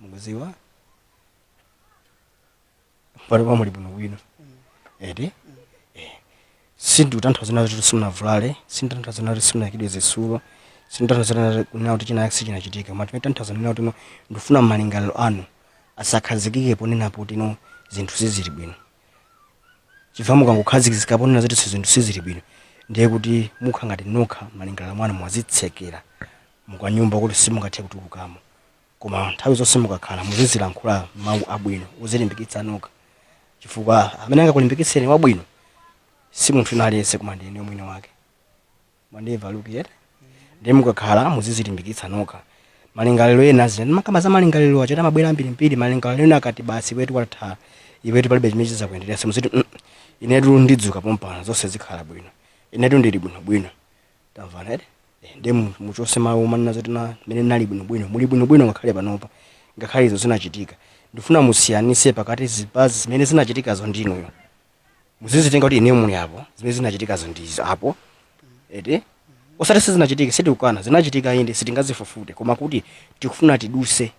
mukuziwa panopa muli bwinobwino eti. Sindikutanthauza nazo kuti simunavulale, sinditanthauza nazo kuti simunayikidwe zitsulo, sinditanthauza kunena kuti china sichinachitika, koma timatanthauza nena kuti no ndifuna malingaliro anu asakhazikike ponena kuti no zinthu sizili bwino, chifukwa mukangokhazikika ponena zoti zinthu sizili bwino, ndiye kuti mukha ngati nokha malingaliro mwanu mwazitsekera mukanyumba kuti simungathe kutulukamo. Koma nthawi zonse mukakhala muzizilankhula mawu abwino uzilimbikitsa nokha, chifukwa amene angakulimbikitseni wabwino si munthu wina aliyense, koma ndi ine mwini wake. Mwandimva, Luki, eti? Ndiye mukakhala muzizilimbikitsa nokha. Malingaliro ena zina makamba za malingaliro achita mabwera ambirimbiri. Malingaliro ena akati basi iwetu watha, iwetu palibe chimene chizakuyenderera, muziti inetu ndidzuka pompano, zonse zikhala bwino, inetu ndili bwinobwino." Tamvana eti? Ndiye muchose mawu manena zoti na mene nali bwinobwino. Muli bwinobwino ngakhale panopa, ngakhale izo zinachitika. Ndifuna musiyanise pakati pa zimene zinachitikazo ndinuyo. Muzizitenga kuti ineyo muli apo, zimene zinachitikazo ndizo apo eti, osati sizinachitike. Sitikukana zinachitika, inde, sitingazifufute, koma kuti tikufuna tiduse,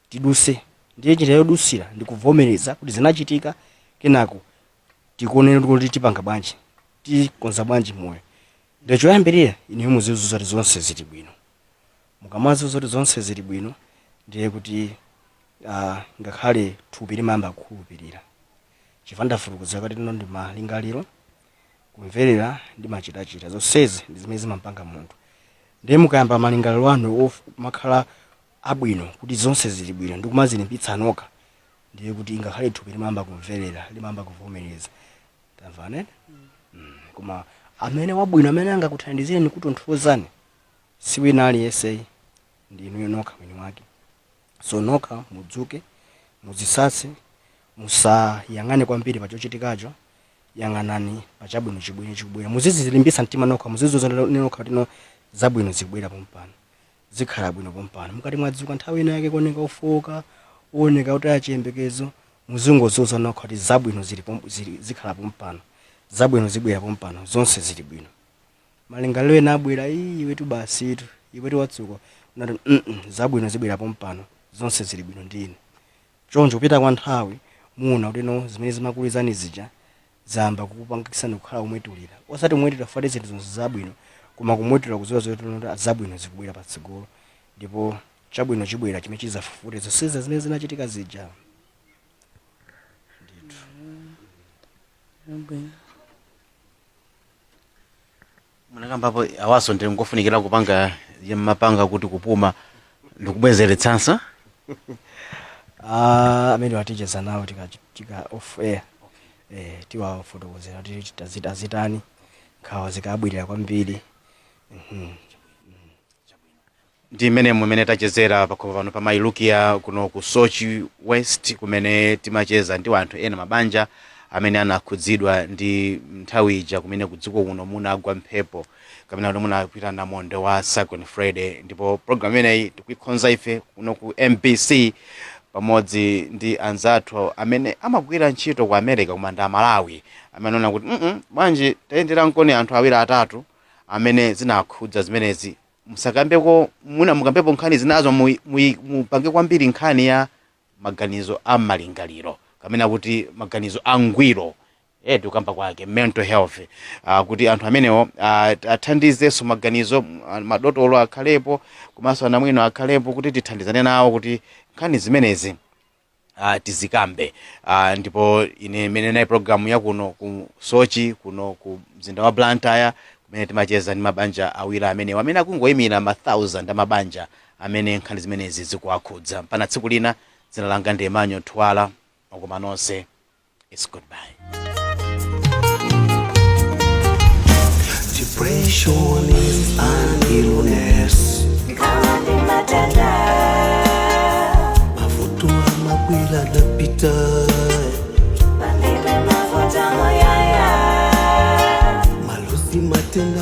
tiduse. Ndiye njira yodusira ndikuvomereza kuti zinachitika, kenako tikuonera kuti tipanga bwanji, tikonza bwanji moyo. Ndiye choyambirira ineyo muzizuza kuti zonse zili bwino. Mukamaziuza kuti zonse zili bwino, ndiye kuti ngakhale thupi limayamba kukhulupirira, chifukwa ndafutukuza kuti ino ndi malingaliro, kumverera ndi machitachita, zonsezi ndi zimene zimampanga munthu. Ndiye mukayamba malingaliro anu makhala Abwino kuti zonse zili bwino ndikumazilimbitsa nokha, ndiye kuti ingakhale thupi limayamba kumverera, limayamba kuvomereza. Tamvane? Koma amene wabwino amene angakuthandizireni kutonthozani si wina aliyense, ndi inuyo nokha mwini wake. So nokha mudzuke, muzisase, musayang'ane kwambiri pa chochitikacho, yang'anani pachabwino chibwino chikubwera. Muzizilimbitsa mtima nokha, muzizuza nokha kuti no, zabwino zikubwera pompano, zikhala bwino pompano. Mukati mwadzuka nthawi ina yake kuoneka ufoka, uoneka kuti achiyembekezo, muzingozuza nokha kuti zabwino zikhala pompano, zabwino zibwera pompano, zonse zili bwino. Malingaliro ena abwera, "Ii, iwetu basitu, iwetu watsuka," unati, zabwino zibwera pompano, zonse zili bwino ndi ine." Choncho kupita kwa nthawi muona kuti no, zimene zimakulizani zija zayamba kukupangisani kukhala kumwetulira, osati kumwetulira fati zinthu zonse zabwino, koma kumwetulira kuziwa zoti zabwino zikubwera patsogolo, ndipo chabwino chibwera chimene chizafufute zonsezi zimene zinachitika zija ndithu. Bwino. Munakambapo awaso ndi ngofunikira kupanga mapanga kuti kupuma ndikubwezeretsanso. Ah, amene waticheza nawo tika off air, tiwafotokozera kuti tazitani nkhawa zikabwirira kwambiri. Ndi mmene mumene tachezera pakhomo pano pa Mailukia kuno ku Soche West, kumene timacheza ndi anthu ena, mabanja amene anakhudzidwa ndi nthawi ija kumene kudziko kuno munagwa mphepo kapena kuti munapita namondwe wa Cyclone Freddy. Ndipo program imeneyi tikuikonza ife kuno ku MBC pamodzi ndi anzathu amene amagwira ntchito ku America koma ndi Amalawi, amene anaona kuti bwanji tayendera nkoni anthu awiri atatu amene zinakhudza zimenezi, musakambeko muna mukambepo nkhani zinazo, mupange kwambiri nkhani ya maganizo a malingaliro kamena kuti maganizo angwiro, tikukamba kwake mental health, kuti anthu amenewo athandizenso maganizo, madotolo akhalepo komanso anamwino akhalepo kuti tithandizane nawo kuti nkhani zimenezi tizikambe. Ndipo ine imene nayi programu yakuno ku Soche, kuno ku mzinda wa Blantyre, kumene timacheza ndi mabanja awiri amenewo amene akungoyimira ma thousand amabanja amene nkhani zimenezi zikuwakhudza. Mpaka tsiku lina, dzina langa ndi Emmanuel Twala. Makoma nonse, it's goodbye. Depression is an illness. Nkhawa ndi matenda. Mavuto amabwera napita. Palibe mavuto muyaya. Malozi, matenda.